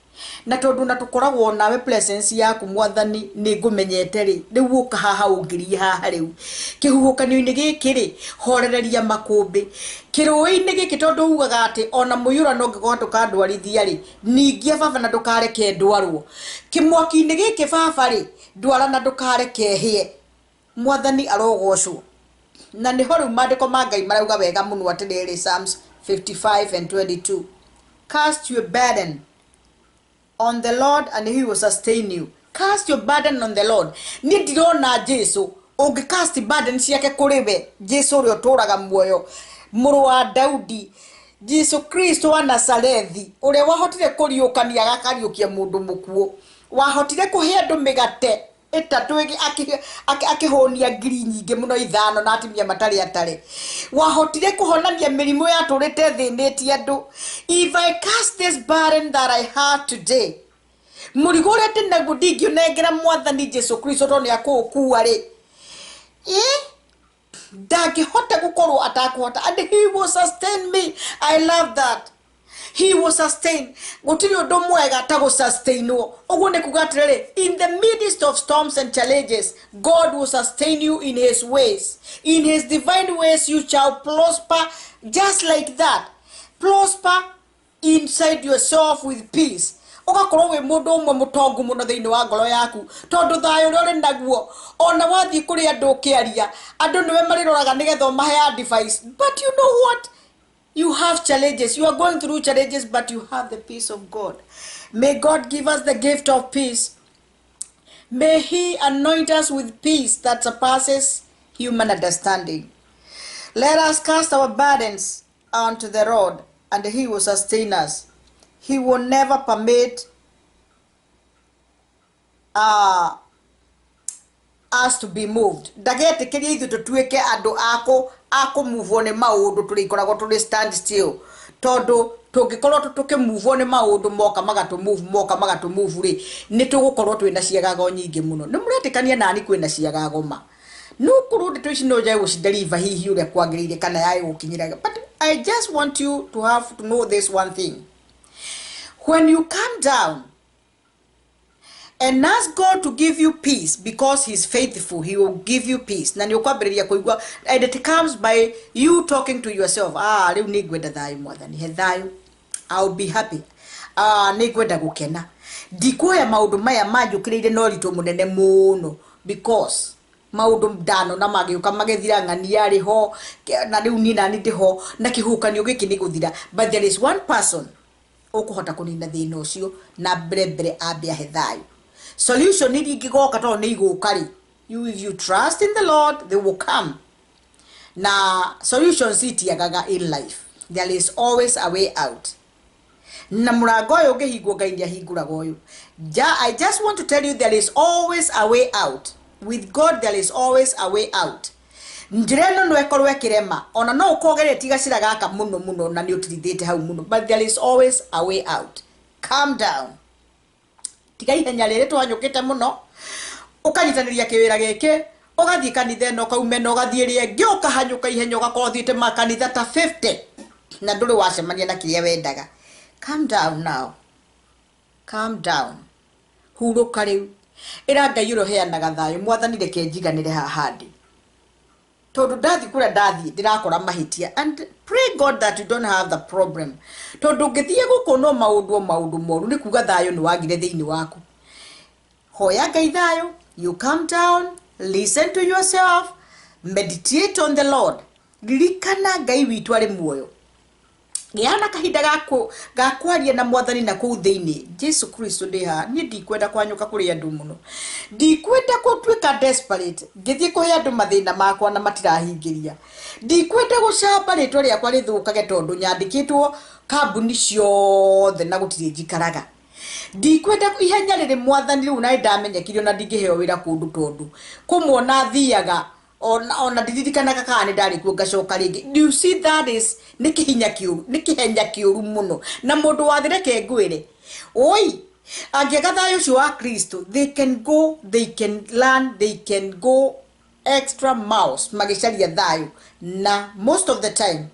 na tondũ na tũkoragwo nawe, presence yaku, Mwathani, nĩ ngũmenyete rĩ, rĩu ũka haha, ũngĩrie haha rĩu kĩhuhũkanio-inĩ gĩkĩ rĩ, horereria makũmbĩ kĩrũĩ-inĩ gĩkĩ, tondũ ugaga atĩ ona mũiyũrano ũngĩkorwo ndũkandwarithia rĩ, ningia baba na ndũkareke ndwarwo kĩmwaki-inĩ gĩkĩ, baba rĩ, ndwara na ndũkareke hĩe. Mwathani arogocwo. Na nĩho rĩu maandĩko ma Ngai marauga wega mũno atĩrĩrĩ, Psalms 55 and 22. Cast your burden on the Lord and he will sustain you. Cast your burden on the Lord. Niĩ ndirona Jesu ũngĩ cast burden ciake kũrĩ we. Jesu ũrĩa ũtũraga muoyo, mũrũ wa Daudi, Jesu Kristo wa Nazarethi, ũrĩa wahotire kũriũkania agakariũkia mũndũ mũkuũ, wahotire kũhe andũ mĩgate ĩtatũ akĩhũnia ngiri nyingĩ mũno ithano na atumia matarĩ atare, wahotire kũhonania mĩrimũ yatũrĩte thĩnĩtie andũ. If I cast this burden that I have today, mũrigo ũrĩa ndĩ naguo ndingĩũnengera Mwathani Jesu Kristo tondũ nĩ akũũkua rĩ, ndangĩhota gũkorwo atakũhota, and he will sustain me. I love that. He will sustain. Gũtirĩ ũndũ mwega ta gũsustainwo. Ũguo nĩ kuga atĩrĩrĩ, in the midst of storms and challenges, God will sustain you in his ways. In his divine ways you shall prosper, just like that. Prosper inside yourself with peace. Ũgakorwo wĩ mũndũ ũmwe mũtongu mũno thĩinĩ wa ngoro yaku, tondũ thayũ ũrĩa ũrĩ naguo, ona wathiĩ kũrĩ andũ ũkĩaria, andũ nĩwe marĩroraga nĩgetha ũmahe advice. But you know what? You have challenges. You are going through challenges, but you have the peace of God. May God give us the gift of peace. May he anoint us with peace that surpasses human understanding. Let us cast our burdens onto the Lord, and he will sustain us. He will never permit us to be moved. Ndagetĩkĩria ithuĩ tũtuĩke andũ akũmuvwo nĩ maũndũ, tũrĩkoragwo tũrĩ stand still, tondũ tũngĩkorwo tũkĩmuvwo nĩ maũndũ moka magatũmove, moka magatũmove rĩ, nĩ tũgũkorwo twĩna ciagago nyingĩ mũno. Nĩ mũretĩkania nani kwĩna ciagago ma? No korwo ndeto ici no njage gũcideliver hihi ũrĩa kwagĩrĩire kana yage gũkinyĩra, but I just want you to have to know this one thing. When you calm down and ask God to give you peace, because he's faithful, he will give you peace. Na nĩ ũkwambĩrĩria kũigua, and it comes by you talking to yourself. Rĩu nĩ ngwenda thayũ, Mwathani, he thayũ. I'll be happy. Nĩ ngwenda gũkena. Ndikuoya maũndũ maya manjũkĩrĩire na ũritũ mũnene mũno, because maũndũ ndano na magĩũka magĩthira, ng'ania arĩ ho na rĩu niĩ nani ndĩ ho, na kĩhuhũkanio gĩkĩ nĩ gũthira. But there is one person ũkũhota kũnina thĩna ũcio, na mbere mbere ambe ahe thayũ. Solution iria ingĩgoka tondũ nĩ igũka rĩ, if you trust in the Lord, they will come. Na solutions itiagaga in life. There is always a way out. Na mũrango ũyũ ũngĩhingwo, Ngai nĩ ahingũraga ũyũ. I just want to tell you there is always a way out. With God there is always a way out. Njĩra ĩno no ĩkorwo ĩkĩrema, ona no ũkorwo ũgeretie gacĩra gaka mũno mũno na nĩ ũtirithĩte hau mũno, but there is always a way out. Calm down. Tiga ihenya rĩrĩ twanyũkĩte mũno, ũkanyitanĩria kĩwĩra gĩkĩ, ũgathiĩ kanitha ĩno, ũkauma ĩno, ũgathiĩ ĩrĩa ĩngĩ, ũkahanyũka ihenya, ũgakorwo ũthiĩte makanitha ta 50 na ndũrĩ wacemania na kĩrĩa wendaga. Calm down now. Calm down. Hurũka rĩu. Ĩra Ngai ũrĩa ũheanaga thayũ, Mwathani reke njiganĩre haha ndĩ, tondũ ndathiĩ kũrĩa ndathiĩ ndĩrakora mahĩtia. And pray God that you don't have the problem, tondũ ũngĩthiĩ gũkũ no maũndũ o maũndũ moru, nĩ kuga thayũ nĩ wagire thĩinĩ waku. Hoya Ngai thayũ. You calm down, listen to yourself, meditate on the Lord. Ririkana Ngai witũ arĩ muoyo. Gĩa na kahinda ga kwaria na Mwathani na kũu thĩinĩ. Jesu Kristo ndĩ haha, niĩ ndikwenda kwanyũka kũrĩ andũ mũno, ndikwenda gũtuĩka desperate ngĩthiĩ kũhe andũ mathĩna makwa na matirahingĩria, ndikwenda gũcamba rĩtwa rĩakwa rĩthũkage tondũ nyandĩkĩtwo kambuni ciothe na gũtirĩ njikaraga, ndikwenda ihenya rĩrĩ Mwathani rĩu na nĩndamenyekire ona ndingĩheo wĩra kũndũ tondũ kũmwe thiaga ona ndiririkanaga kana nĩ ndarĩ kuo ngacoka rĩngĩ. You see, that is nĩ kĩhinya kĩũru, nĩ kĩhenya kĩũru mũno. Na mũndũ wa thĩ, reke ngwĩre, oi angĩaga thayũ ũcio wa Kristo, they can go, they can learn, they can go extra miles magĩcaria thayũ, na most of the time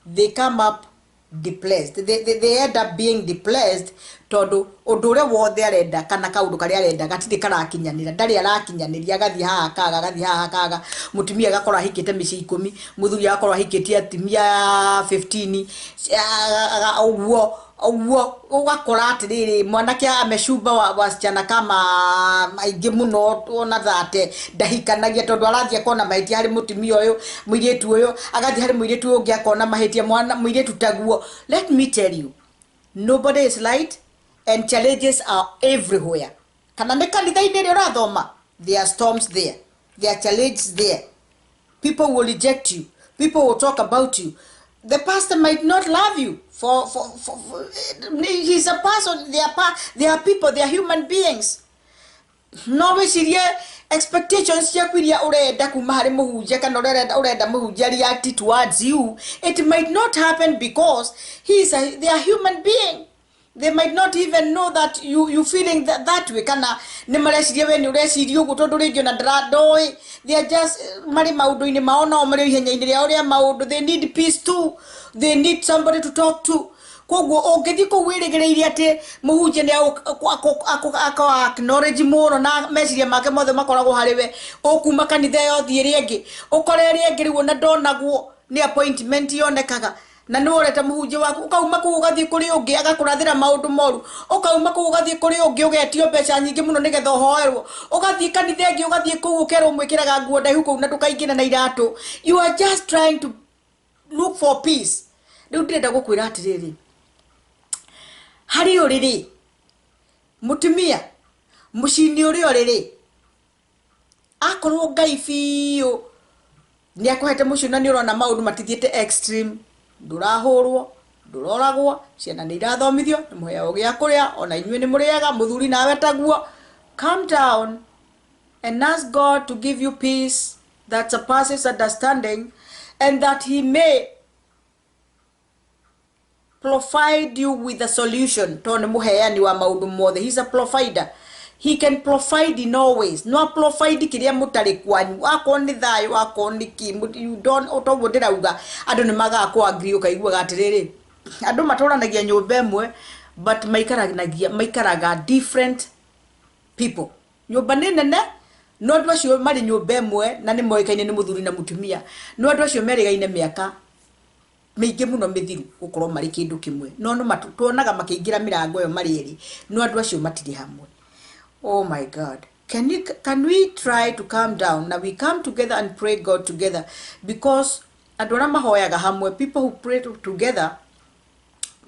they come up depressed. They end up being depressed, tondũ ũndũ ũrĩa wothe arenda kana kaũndũ karĩa arenda gatirĩ karakinyanĩra, ndarĩ arakinyanĩria, agathiĩ haha kaga, agathiĩ haha kaga, mũtumia agakorwo ahikĩte mĩciĩ 10, mũthuri agakorwo ahikĩtie atumia 15, ũguo ũguo, ũgakora atĩrĩrĩ, mwanake amecumba wasichana kama aingĩ mũno, ona thate ndahikanagia tondũ arathiĩ akona mahĩtia harĩ mũtumia ũyũ, mũirĩtu ũyũ, agathiĩ harĩ mũirĩtu ũyũ ũngĩ akona mahĩtia, mwana mũirĩtu taguo. Let me tell you, Nobody is light and challenges are everywhere. Kana nĩ kanitha-inĩ ĩrĩa ũrathoma, there are storms there, there are challenges there. People will reject you, people will talk about you. The pastor might not love you for he's a person. They are people, they are human beings. No wĩcirie expectations ciaku iria ũrenda kuma harĩ mũhunjia kana ũrenda mũhunjia react towards you, it might not happen because they are human being. They might not even know that you feeling that way, kana nĩ mareciria we nĩ ũreciria ũguo tondũ rĩngĩ ona ndoĩ. They are just marĩ maũndũ-inĩ mao, nao marĩ ihenya-inĩ rĩao rĩa maũndũ. They need peace too, they need somebody to talk to. Koguo ũngĩthiĩ kũu wĩrĩgĩrĩire atĩ mũhunjia nĩ akũ acknowledge mũno na meciria make mothe makoragwo harĩ we, ũkuma kanitha ĩyo thiĩ ĩrĩa ĩngĩ, ũkore ĩrĩa ĩngĩ rĩu ona ndonagwo, nĩ appointment yonekaga na nĩ ũreta mũhunjia waku. Ũkauma kũu ũgathiĩ kũrĩ ũngĩ, agakũrathĩra maũndũ moru. Ũkauma kũu ũgathiĩ kũrĩ ũngĩ, ũgetio mbeca nyingĩ mũno nĩgetha ũhoerwo. Ũgathiĩ kanitha ĩngĩ, ũgathiĩ kũu ũkerwo mwĩkĩraga nguo ndaihu kũu na ndũkaingĩra na iratũ. You are just trying to look for peace. Rĩu ndĩrenda gũkwĩra atĩrĩrĩ, harĩ ũrĩrĩ mũtumia mũciĩ-inĩ ũrĩa ũrĩrĩ, akorwo Ngai biũ nĩ akũhete mũciĩ na nĩ ũrona maũndũ matithiĩte extreme, ndũrahũrwo, ndũroragwo, ciana nĩ irathomithio, nĩ mũheagwo gĩa kũrĩa, ona inyuĩ nĩ mũrĩaga, mũthuri nawe taguo, calm down and ask God to give you peace that surpasses understanding and that he may provide you with a solution, tondũ nĩ mũheani wa maũndũ mothe. He's a provider, he can provide in all ways. No provide kĩrĩa mũtarĩ kwanyu, akorwo nĩ thayũ, akorwo nĩ kĩ you don't. Toguo ndĩrauga andũ nĩ magaga kũ agree. Ũkaiguaga atĩrĩrĩ, andũ matũranagia nyũmba ĩmwe but maikaranagia, maikaraga different people. Nyũmba nĩ nene, no andũ acio marĩ nyũmba ĩmwe na nĩ moĩkaine nĩ mũthuri na mũtumia, no andũ acio merĩgaine mĩaka mĩingĩ mũno mĩthiru gũkorwo marĩ kĩndũ kĩmwe, no no tuonaga makĩingĩra mĩrango ĩyo marĩ erĩ, no andũ acio matirĩ hamwe. Oh my God, can we try to calm down now? We come together and pray God together, because andũ arĩa mahoyaga hamwe, people who pray together,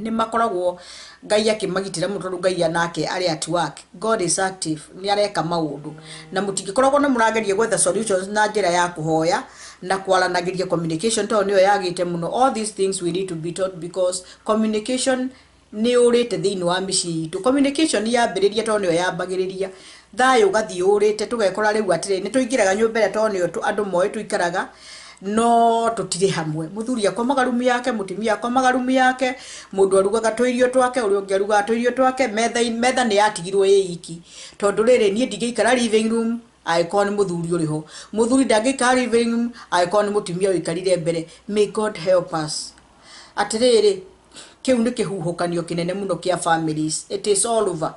nĩ makoragwo Ngai akĩmagitĩra mũno, tondũ Ngai nake arĩ at work. God is active, nĩ areka maũndũ, na mũtingĩkoragwo nĩ mũrageria gwetha solutions na njĩra ya kũhoya na kwaranagĩria. Communication, tondũ nĩyo yagĩte mũno. All these things we need to be taught, because communication nĩ ũrĩte thĩinĩ wa mĩciĩ itũ. Communication yambĩrĩria, tondũ nĩyo yambagĩrĩria thayũ, ũgathiĩ ũrĩte, tũgekora rĩu atĩrĩ, nĩ tũingĩraga nyũmba ĩrĩa tondũ nĩyo andũ moĩ tũikaraga, no tũtirĩ hamwe. Mũthuri akomaga rumu yake, mũtumia akomaga rumu yake, mũndũ arugaga tũirio twake, ũrĩa ũngĩ arugaga tũirio twake. Metha, metha nĩ yatigirwo ĩ iki, tondũ rĩrĩ, niĩ ndingĩikara living room angĩkorwo nĩ mũthuri ũrĩ ho, mũthuri ndangĩikara living room angĩkorwo nĩ mũtumia ũikarire mbere. May God help us. Atĩrĩrĩ, kĩu nĩ kĩhuhũkanio kĩnene mũno kĩa families. It is all over,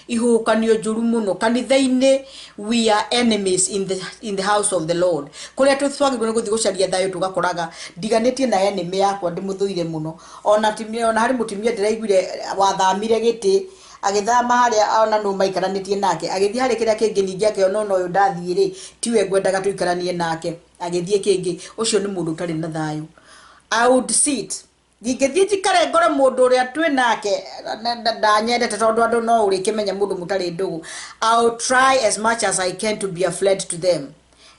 ihuhũkanio njũru mũno. Kanitha-inĩ we are enemies in the house of the Lord. Kũrĩa twagĩrĩirwo nĩ gũthiĩ gũcaria thayũ, tũgakoraga ndiganĩtie na enemy yakwa ndĩmũthũire mũno. Ona ona harĩ mũtumia ndĩraiguire wathamire gĩtĩ, agĩthama harĩa ona nũ maikaranĩtie nake, agĩthiĩ harĩ kĩrĩa kĩngĩ, ningĩ akĩona ona ũyũ ndathiĩ rĩ, tiwe ngwendaga tũikaranie nake, agĩthiĩ kĩngĩ. Ũcio nĩ mũndũ ũtarĩ na thayũ. I would sit, ndingĩthiĩ njikare ngore mũndũ ũrĩa twĩ nake ndanyendete, tondũ andũ no ũrĩkĩmenya mũndũ mũtarĩ ndũgũ. I'll try as much as I can to be a friend to them.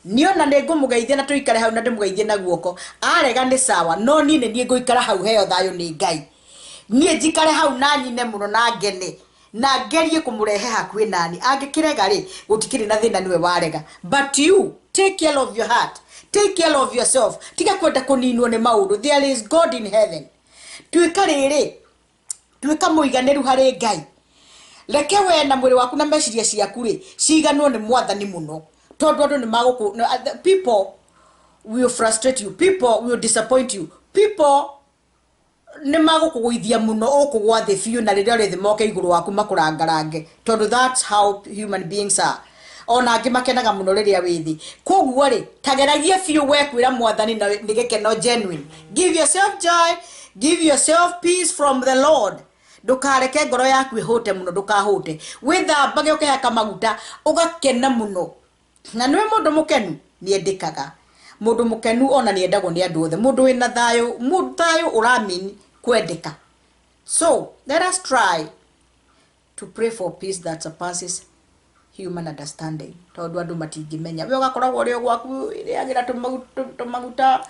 Niĩ ona nĩ ngũmũgeithia na tũikare hau na ndĩmũgeithie na guoko. Arega nĩ sawa, no niĩ nĩ niĩ ngũikara hau heo thayũ nĩ Ngai. Niĩ njikare hau na nyine mũno na ngene na ngerie kũmũrehe hakuhĩ nani. Angĩkĩrega rĩ, gũtikĩrĩ na thĩna, nĩwe warega. But you take care of your heart, take care of yourself. Tiga kwenda kũninwo nĩ maũndũ. There is God in heaven. Tuĩka rĩrĩ, tuĩka mũiganĩru harĩ Ngai. Reke we na mwĩrĩ waku na meciria ciaku rĩ ciganwo nĩ Mwathani mũno, tondũ andũ nĩ magũkũ people will frustrate you, people will disappoint you, people nĩ magũkũgũithia mũno, ũkũgwa thĩ biũ, na rĩrĩa ũrĩ thĩ moke igũrũ waku makũrangarange, tondũ that's how human beings are. Ona angĩ makenaga mũno rĩrĩa wĩ thĩ. Koguo rĩ, tageragie biũ we kwĩra Mwathani na nĩ gĩkeno genuine. Give yourself joy, give yourself peace from the Lord. Ndũkareke ngoro yaku ĩhũte mũno, ndũkahũte. Wĩthambage, ũkehaka maguta, ũgakena mũno, na nĩwe mũndũ mũkenu nĩendĩkaga. Mũndũ mũkenu ona nĩendagwo nĩ andũ othe. Mũndũ wĩna thayũ, thayũ ũramin kwendeka. So let us try to pray for peace that surpasses human understanding, tondu andu matingimenya. We ugakoragwo uri gwaku iriagira tumaguta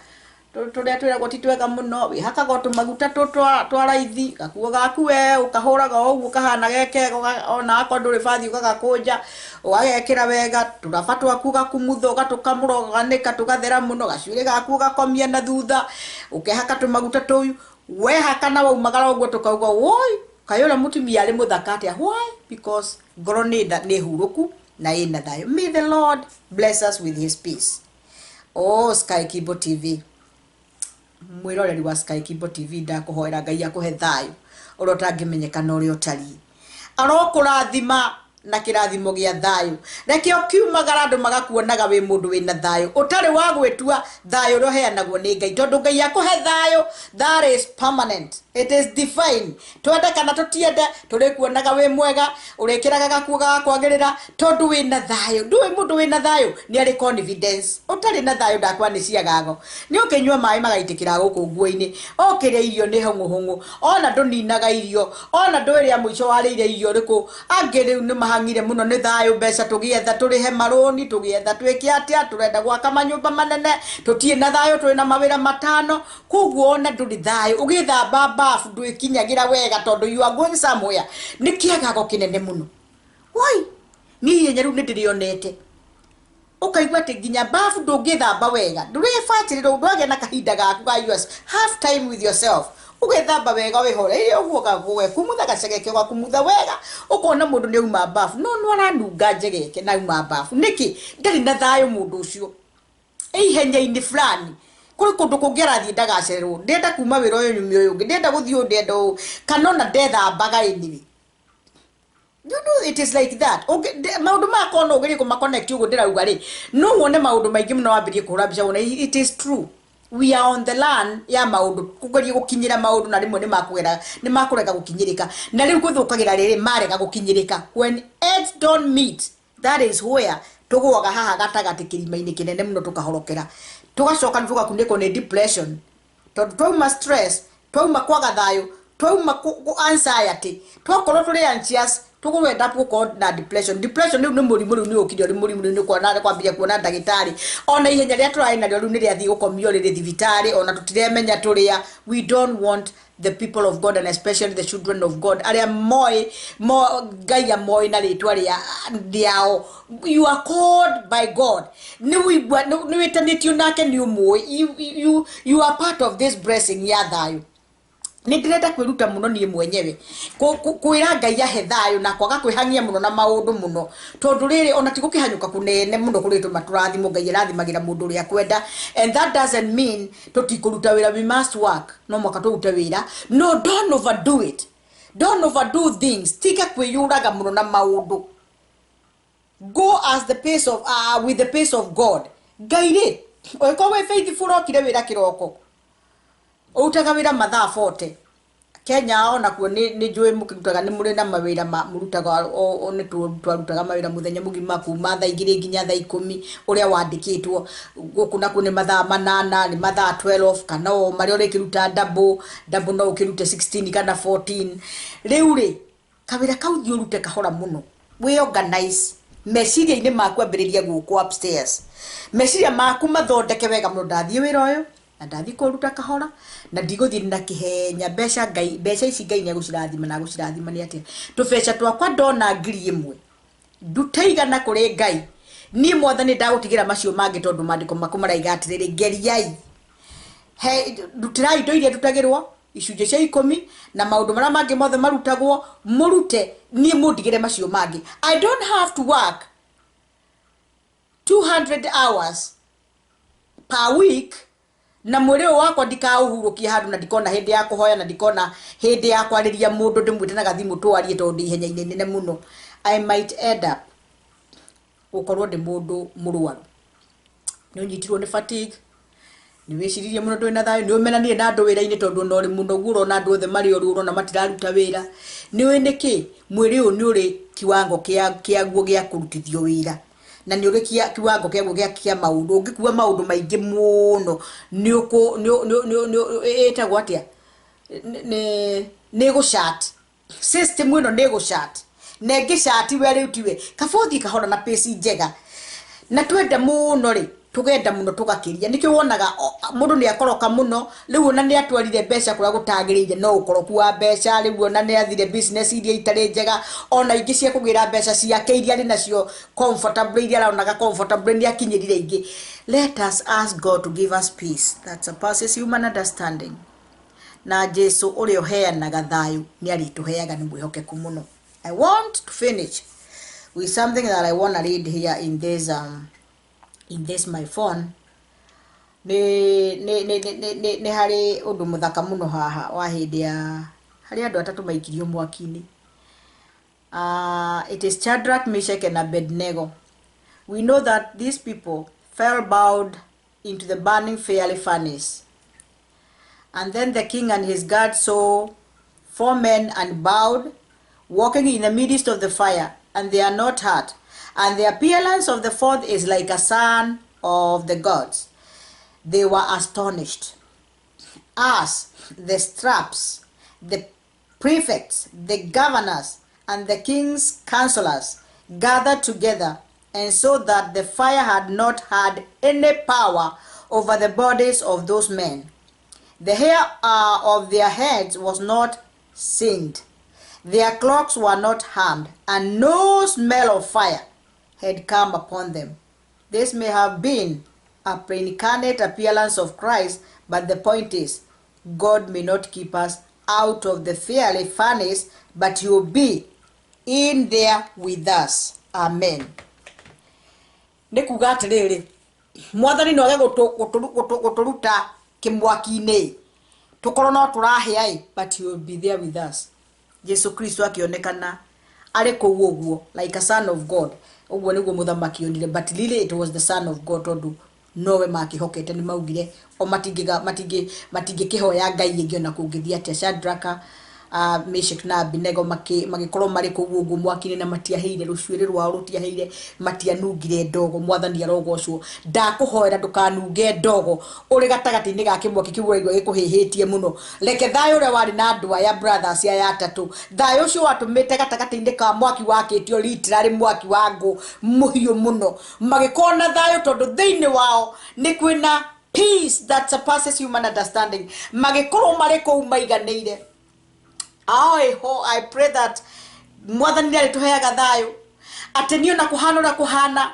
turia twiragwo ti twega muno, wihakaga tumaguta twa raithi, gakuo gaku we ukahuraga uguo kahana gekega, ona akorwo nduri bathi ugagakunja ugagekira wega, turaba twaku gakumutha ugatukamura uganika tugathera muno, gacuiri gaku ugakomia na thutha ukehaka tumaguta tuu, wehaka na waumagara uguo tukauga woi kayora mutumia ari muthaka atia. Why? Because ngoro ni huruku na ina thayo. May the Lord bless us with his peace. Oh, Sky Kibo TV, mwiroreri wa Sky Kibo TV, ndakuhoera Ngai akuhe thayo uria utangimenyeka na uria utari, arokurathima na kirathimo gia thayo. Reke ukiumagara andu magakuonaga wi mundu wina thayo utari wa gwitua thayo uria uheanagwo ni Ngai, tondu Ngai akuhe thayo that is permanent, it is divine. Twende kana tutiende turikuonaga wi mwega, urikiraga gakuo gakwagirira tondu wina thayo. Ndui mundu wina thayo ni ari confidence, utari na thayo ndakwa ni ciagago, ni ukinyua mai magaitikira guku nguo-ini, ukiria irio ni hunguhungu, ona nduninaga irio, ona ndwiria mwico warĩire irio riku. Angĩ rĩu nĩ mahang'ire mũno nĩ thayũ, mbeca tũgĩetha tũrĩhe marũni, tũgĩetha twĩke atĩa, tũrenda gwaka manyũmba manene, tũtirĩ na thayũ, tũrĩ na mawĩra matano. Koguo ona ndũrĩ thayũ, ũgĩthamba bafu ndwĩkinyagĩra wega tondũ you are going somewhere. Nĩ kĩagago kĩnene mũno. Woi, niĩ ihenya rĩu nĩ ndĩrĩonete, ukaigua atĩ nginya bafu ndũngĩthamba wega, ndũrĩbacĩrĩrwo, ndwagĩa na kahinda gaku ga yours, have time with yourself, ugethamba wega wihore uguo gakumutha gacegeke gakumutha wega, ukona mundu ni auma bafu no no aranunga njegeke na auma bafu niki ndari na thayo mundu ucio ihenya-inĩ fulani kuri kundu kungi arathie ndagacererwo, ndenda kuma wira uyu nyumia uyu ungi, ndenda guthii undu ndenda uu, kana ona ndethambaga anyway. You know, it is like that. Maundu makwa no ugerie kuma-connect uguo ndirauga ri, no wone maundu maingi muno wambirie kuhura mbica wone it is true. We are on the land ya maundu kugeria gukinyira maundu na rimwe ni makurega gukinyirika, na riu guthukagira riri marega gukinyirika. When ends don't meet, that is where tugwaga haha gatagati kirima-ini kinene muno, tukahorokera, tugacoka tugakunĩkwo nĩ depression, tondu twauma stress, twauma kwaga thayo, twauma anxiety, twakorwo tũrĩ anxious, tũgwenda gũkorwo na depression. Depression rĩu nĩ mũrimũ, rĩu nĩ ũkire ũrĩ mũrimũ, rĩu nĩ kuona kwambĩrĩria kuona ndagĩtarĩ. Ona ihenya rĩrĩa tũrarĩ narĩo rĩu nĩ rĩathiĩ gũkomio rĩrĩ thibitarĩ, ona tũtiremenya tũrĩa. We don't want the people of God and especially the children of God arĩa moĩ Ngai amoĩ na rĩtwa rĩao. You are called by God, nĩ wĩtanĩtio nake, nĩ ũmũĩ, you are part of this blessing ya thayũ. Nĩ ndĩrenda kwĩruta mũno niĩ mwenyewe kwĩra Ngai ahe thayũ na kwaga kwĩhang'ia mũno na maũndũ mũno, tondũ rĩrĩ ona ti gũkĩhanyũka kũnene mũno kũrĩ tũma tũrathimwo. Ngai arathimagĩra mũndũ ũrĩa akwenda, and that doesn't mean tũtikũruta wĩra. We must work, no mwaka tũrute wĩra, no don't overdo it, don't overdo things. Tiga kwĩyũraga mũno na maũndũ. Go as the pace of with the pace of God. Ngai rĩ, ũngĩkorwo wĩ faithful okire wĩra kĩroko, ũrutaga wĩra mathaa 40 Kenya, ona kuo nĩ njũĩ mũkĩrutaga nĩ mũrĩ na mawĩra mũrutaga, nĩ twarutaga mawĩra mũthenya mũgima kuma thaa 2 nginya thaa 10 ũrĩa wandĩkĩtwo. Gũkũ nakuo nĩ mathaa 8, nĩ mathaa 12, kana o marĩa ũrĩkĩruta double double, no ũkĩrute 16 kana 14. Rĩu rĩ, kawĩra kau thiĩ ũrute kahora mũno, wĩ organize meciria-inĩ maku, ambĩrĩria gũkũ upstairs, meciria maku mathondeke wega mũno. Ndathiĩ wĩra ũyũ na ndathiĩ kũruta kahora na ndigũthiĩ na kĩhenya. Mbeca Ngai, mbeca ici Ngai nĩ egũcirathima na agũcirathima nĩ atĩa. Tũbeca twakwa ndona 1000 ndute igana kũrĩ Ngai, niĩ Mwathani ndagũtigĩra macio mangĩ, tondũ maandĩko maku maraiga atĩrĩrĩ, ngeriai he ndutĩrai indo iria ndutagĩrwo icunjĩ cia 10 na maũndũ marĩa mangĩ mothe marutagwo mũrute, niĩ mũndigĩre macio mangĩ. I don't have to work 200 hours per week na mwĩrĩ ũyũ wakwa ndikaũhurũkia handũ, na ndikona hĩndĩ ya kũhoya, na ndikona hĩndĩ ya kwarĩria mũndũ ndĩmwĩte na gathimũ twarie, tondũ ndĩ ihenya-inĩ inene mũno. I might end up gũkorwo ndĩ mũndũ mũrwaru, nĩ ũnyitirwo nĩ fatigue, nĩ wĩciririe mũno, ndũrĩ na thayũ, nĩ ũmenanire na andũ wĩra-inĩ, tondũ ona ũrĩ mũno ũguo ũrona andũ othe marĩ oru, ũrona matiraruta wĩra. Nĩ ũĩ nĩkĩ? Mwĩrĩ ũyũ nĩ ũrĩ kiwango kĩaguo gĩa kũrutithio wĩra, na nĩ ũrĩ kiwango kĩaguo kĩa maũndũ. Ũngĩkua maũndũ maingĩ mũno nĩ ũkũ nĩ ĩtagwo atĩa, Nĩ gũchat system ĩno, nĩ gũchat na ĩngĩchat we rĩu tiwe kaba ũthiĩ kahora na pace njega. Na twenda mũno rĩ, tũgenda mũno tũgakĩria. Nĩkĩo wonaga mũndũ nĩ akoroka mũno rĩu, ona nĩ atwarire mbeca kũrĩa gũtagĩrĩire, no ũkoroku wa mbeca rĩu, ona nĩ athire business iria itarĩ njega, ona ingĩ cia kũgĩra mbeca ciake iria arĩ nacio comfortable, iria aronaga comfortable, nĩ akinyĩrire ingĩ. Let us ask God to give us peace that surpasses human understanding, na Jesu ũrĩa ũheanaga thayũ nĩ arĩtũheaga, nĩ mwĩhokeku mũno. I want to finish with something that I want to read here in this my phone. Nĩ harĩ ũndũ mũthaka mũno haha wa hĩndĩ ya harĩ andũ atatũ maikirio mwaki-inĩ. It is Shadrach, Meshach and Abednego. We know that these people fell bowed into the burning fiery furnace. And then the king and his guards saw four men and bowed, walking in the midst of the fire, and they are not hurt. And the appearance of the fourth is like a son of the gods. They were astonished. As the satraps, the prefects, the governors, and the king's counselors gathered together and saw that the fire had not had any power over the bodies of those men. The hair of their heads was not singed, their clothes were not harmed, and no smell of fire had come upon them. This may have been a pre-incarnate appearance of Christ, but the point is, God may not keep us out of the fiery furnace, but He will be in there with us. Amen. Nĩ kuga atĩrĩrĩ, Mwathani no age gũtũruta kĩmwaki-inĩ tũkorwo no tũrahĩa ĩ, but He will be there with us. Jesu Kristo akĩonekana arĩ kũu ũguo like a son of God. Ũguo nĩguo mũthamaki onire, but really it was the son of God, tondũ nowe makĩhokete. Nĩ maugire o matingĩkĩhoya ngai ĩngĩ ona kũngĩthiĩ atĩa. Shadraka, Meshach na Abednego magĩkorwo marĩ kũu ũguo mwaki-inĩ na matiahĩire, rũcuĩrĩ rwao rũtiahĩire, matianungire ndogo. Mwathani arogocwo. Ndakũhoera ndũkanunge ndogo ũrĩ gatagatĩ-inĩ ga kĩmwaki kĩu ũraigua gĩkũhĩhĩtie mũno. Reke thayũ ũrĩa warĩ na andũ aya brothers aya atatũ, thayũ ũcio watũmĩte gatagatĩ-inĩ ka mwaki wakĩtio literally mwaki wa ngũ mũhiũ mũno, magĩkorwo na thayũ tondũ thĩinĩ wao nĩ kwĩna peace that surpasses human understanding. Magĩkorwo marĩ kũu maiganĩire. I pray that Mwathani nĩ arĩtũheaga thayũ atĩ niĩ ona kũhana ũrĩa kũhana,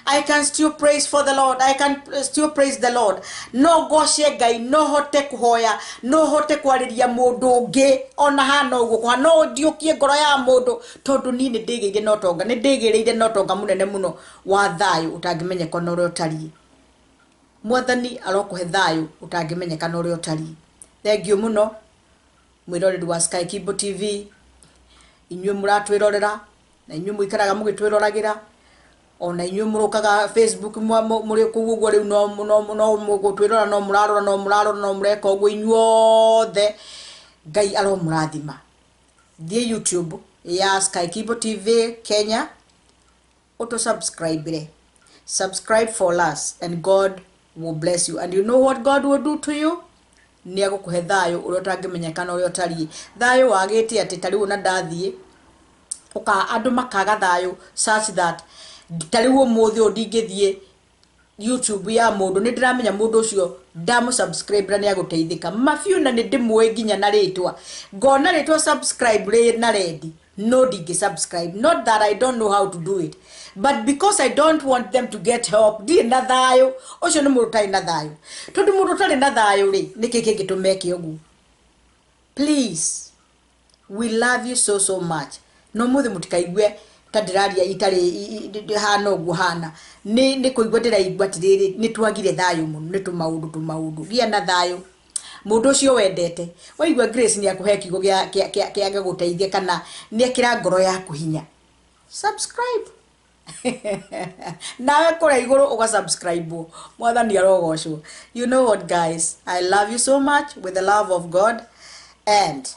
I can still praise for the Lord. I can still praise the Lord. No ngoce Ngai, no hote kuhoya, no hote kwarĩria mũndũ ũngĩ ona hana ũguo kũhana, no ndiũkie ngoro ya mũndũ tondũ niĩ nĩ ndĩgĩire na ũtonga, nĩ ndĩgĩrĩire na ũtonga mũnene mũno wa thayũ ũtangĩmenyeka na ũrĩa ũtariĩ. Mwathani arokũhe thayũ ũtangĩmenyeka na ũrĩa ũtariĩ. Thank you mũno mwĩroreri wa Sky Kibo TV, inyuĩ mũratwĩrorera na inyuĩ mũikaraga mũgĩtwĩroragĩra, ona inyuĩ mũrũkaga Facebook mũrĩ kũu ũguo rĩu no mũgũtwĩrora, no mũrarora, no mũrarora, no mũreka ũguo. Inyuothe Ngai aromũrathima. Thiĩ YouTube ya Sky Kibo TV Kenya ũtũ subscribe, subscribe for us, and God will bless you. And you know what God will do to you? Nĩ agũkũhe thayũ ũrĩa ũtangĩmenyeka na ũrĩa ũtariĩ, thayũ wagĩte atĩ ta rĩu ona ndathiĩ ũka andũ makaga thayũ such that ta rĩu ũmũthĩ ũyũ ndingĩthiĩ YouTube ya mũndũ nĩ ndĩramenya mũndũ ũcio ndamũ subscribe na nĩ agũteithĩka mabiũ, na nĩ ndĩmũĩ nginya na rĩtwa, ngona rĩtwa subscribe rĩ na rendi, no ndingĩ subscribe. Not that I don't know how to do it, but because I don't want them to get help. Ndirĩ na thayũ. Ũcio nĩ mũndũ ũtarĩ na thayũ, tondũ mũndũ ũtarĩ na thayũ rĩ, nĩkĩ kĩngĩtũma eke ũguo? Please, we love you so so much. No mũthĩ mũtikaigue ta ndĩraria itarĩ hana ũguo hana, nĩ kũigua ndĩraigua atĩrĩrĩ, nĩ twagire thayũ mũno, nĩ tũmaũndũ tũmaũndũ. Gĩa na thayũ. Mũndũ ũcio wendete waigua Grace nĩ akũhe kiugo gĩa gũgũteithia kana nĩ ekĩra ngoro yaku hinya, subscribe nawe kũrĩa igũrũ ũga subscribe. Mwathani arogocwo. You know what, guys? I love you so much with the love of God, and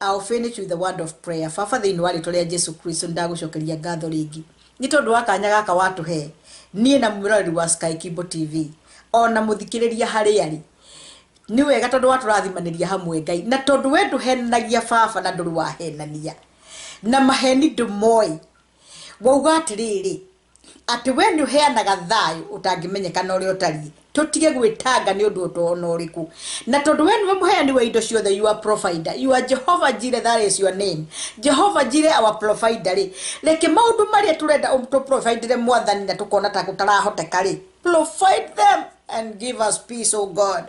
I'll finish with the word of prayer. Baba, thĩinĩ wa rĩtwa rĩa Jesu Kristo, ndagũcokeria ngatho rĩngĩ nĩ tondũ wa kanya gaka watũhe niĩ na mwĩroreri wa Sky Kibo TV ona mũthikĩrĩria harĩa arĩ. Nĩ wega tondũ watũrathimanĩria hamwe Ngai, na tondũ we ndũhenanagia baba na ndũrĩ wahenania na maheni ndũmoĩ. Wauga atĩrĩrĩ, atĩ we nĩ ũheanaga thayũ ũtangĩmenyeka na ũrĩa ũtariĩ, tũtige gwĩtanga nĩ ũndũ ona ũrĩkũ. Na tondũ we nĩwe mũheani wa indo ciothe, you are provider, you are Jehovah Jireh, that is your name, Jehovah Jireh, our provider rĩ, reke maũndũ marĩa tũrenda tũ-providere Mwathani na tũkona ta gũtarahoteka rĩ, provide them and give us peace, oh God.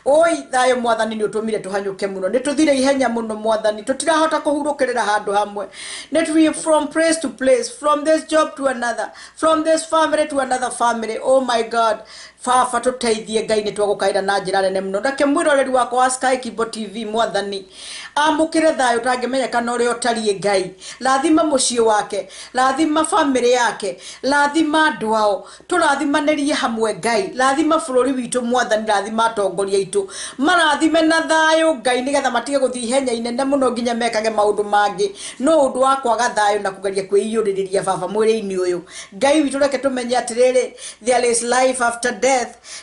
Oi thayũ Mwathani nĩ ũtũmire tũhanyũke mũno, nĩ tũthire ihenya mũno Mwathani, tũtirahota kũhurũkĩrĩra handũ hamwe. Nĩ tũthiĩ from place to place, from this job to another, from this family to another family. Oh my God, baba tũteithie Ngai, nĩ twagũkaĩra na njĩra nene mũno. Reke mwĩroreri wakwa wa Sky Kibo TV Mwathani amũkĩre thayũ ũtangĩmenyeka na ũrĩa ũtariĩ. Ngai, rathima mũciĩ wake, rathima bamĩrĩ yake, rathima andũ ao, tũrathimanĩrie hamwe Ngai. Rathima bũrũri witũ Mwathani, rathima atongoria aitũ, marathime na thayũ Ngai, nĩgetha matige gũthiĩ ihenya inene mũno nginya mekage maũndũ mangĩ no ũndũ wa kwaga thayũ na kũgeria kwĩiyũrĩrĩria baba mwĩrĩ-inĩ ũyũ. Ngai witũ, reke tũmenye atĩrĩrĩ, there is life after death,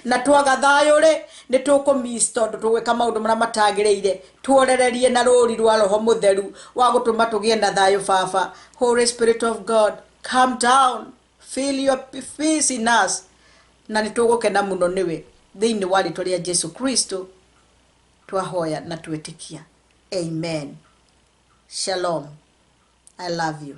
na twaga thayũ rĩ, nĩ tũkũmiss tondũ tũgwĩka maũndũ marĩa matagĩrĩire. Tuorererie na rũri rwa Roho Mũtheru wa gũtũma tũgĩe na thayũ baba. Holy Spirit of God, come down, feel your peace in us, na nĩ tũgũkena mũno nĩwe. Thĩinĩ wa rĩtwa rĩa Jesu Kristo twahoya na twĩtĩkia, amen. Shalom, I love you.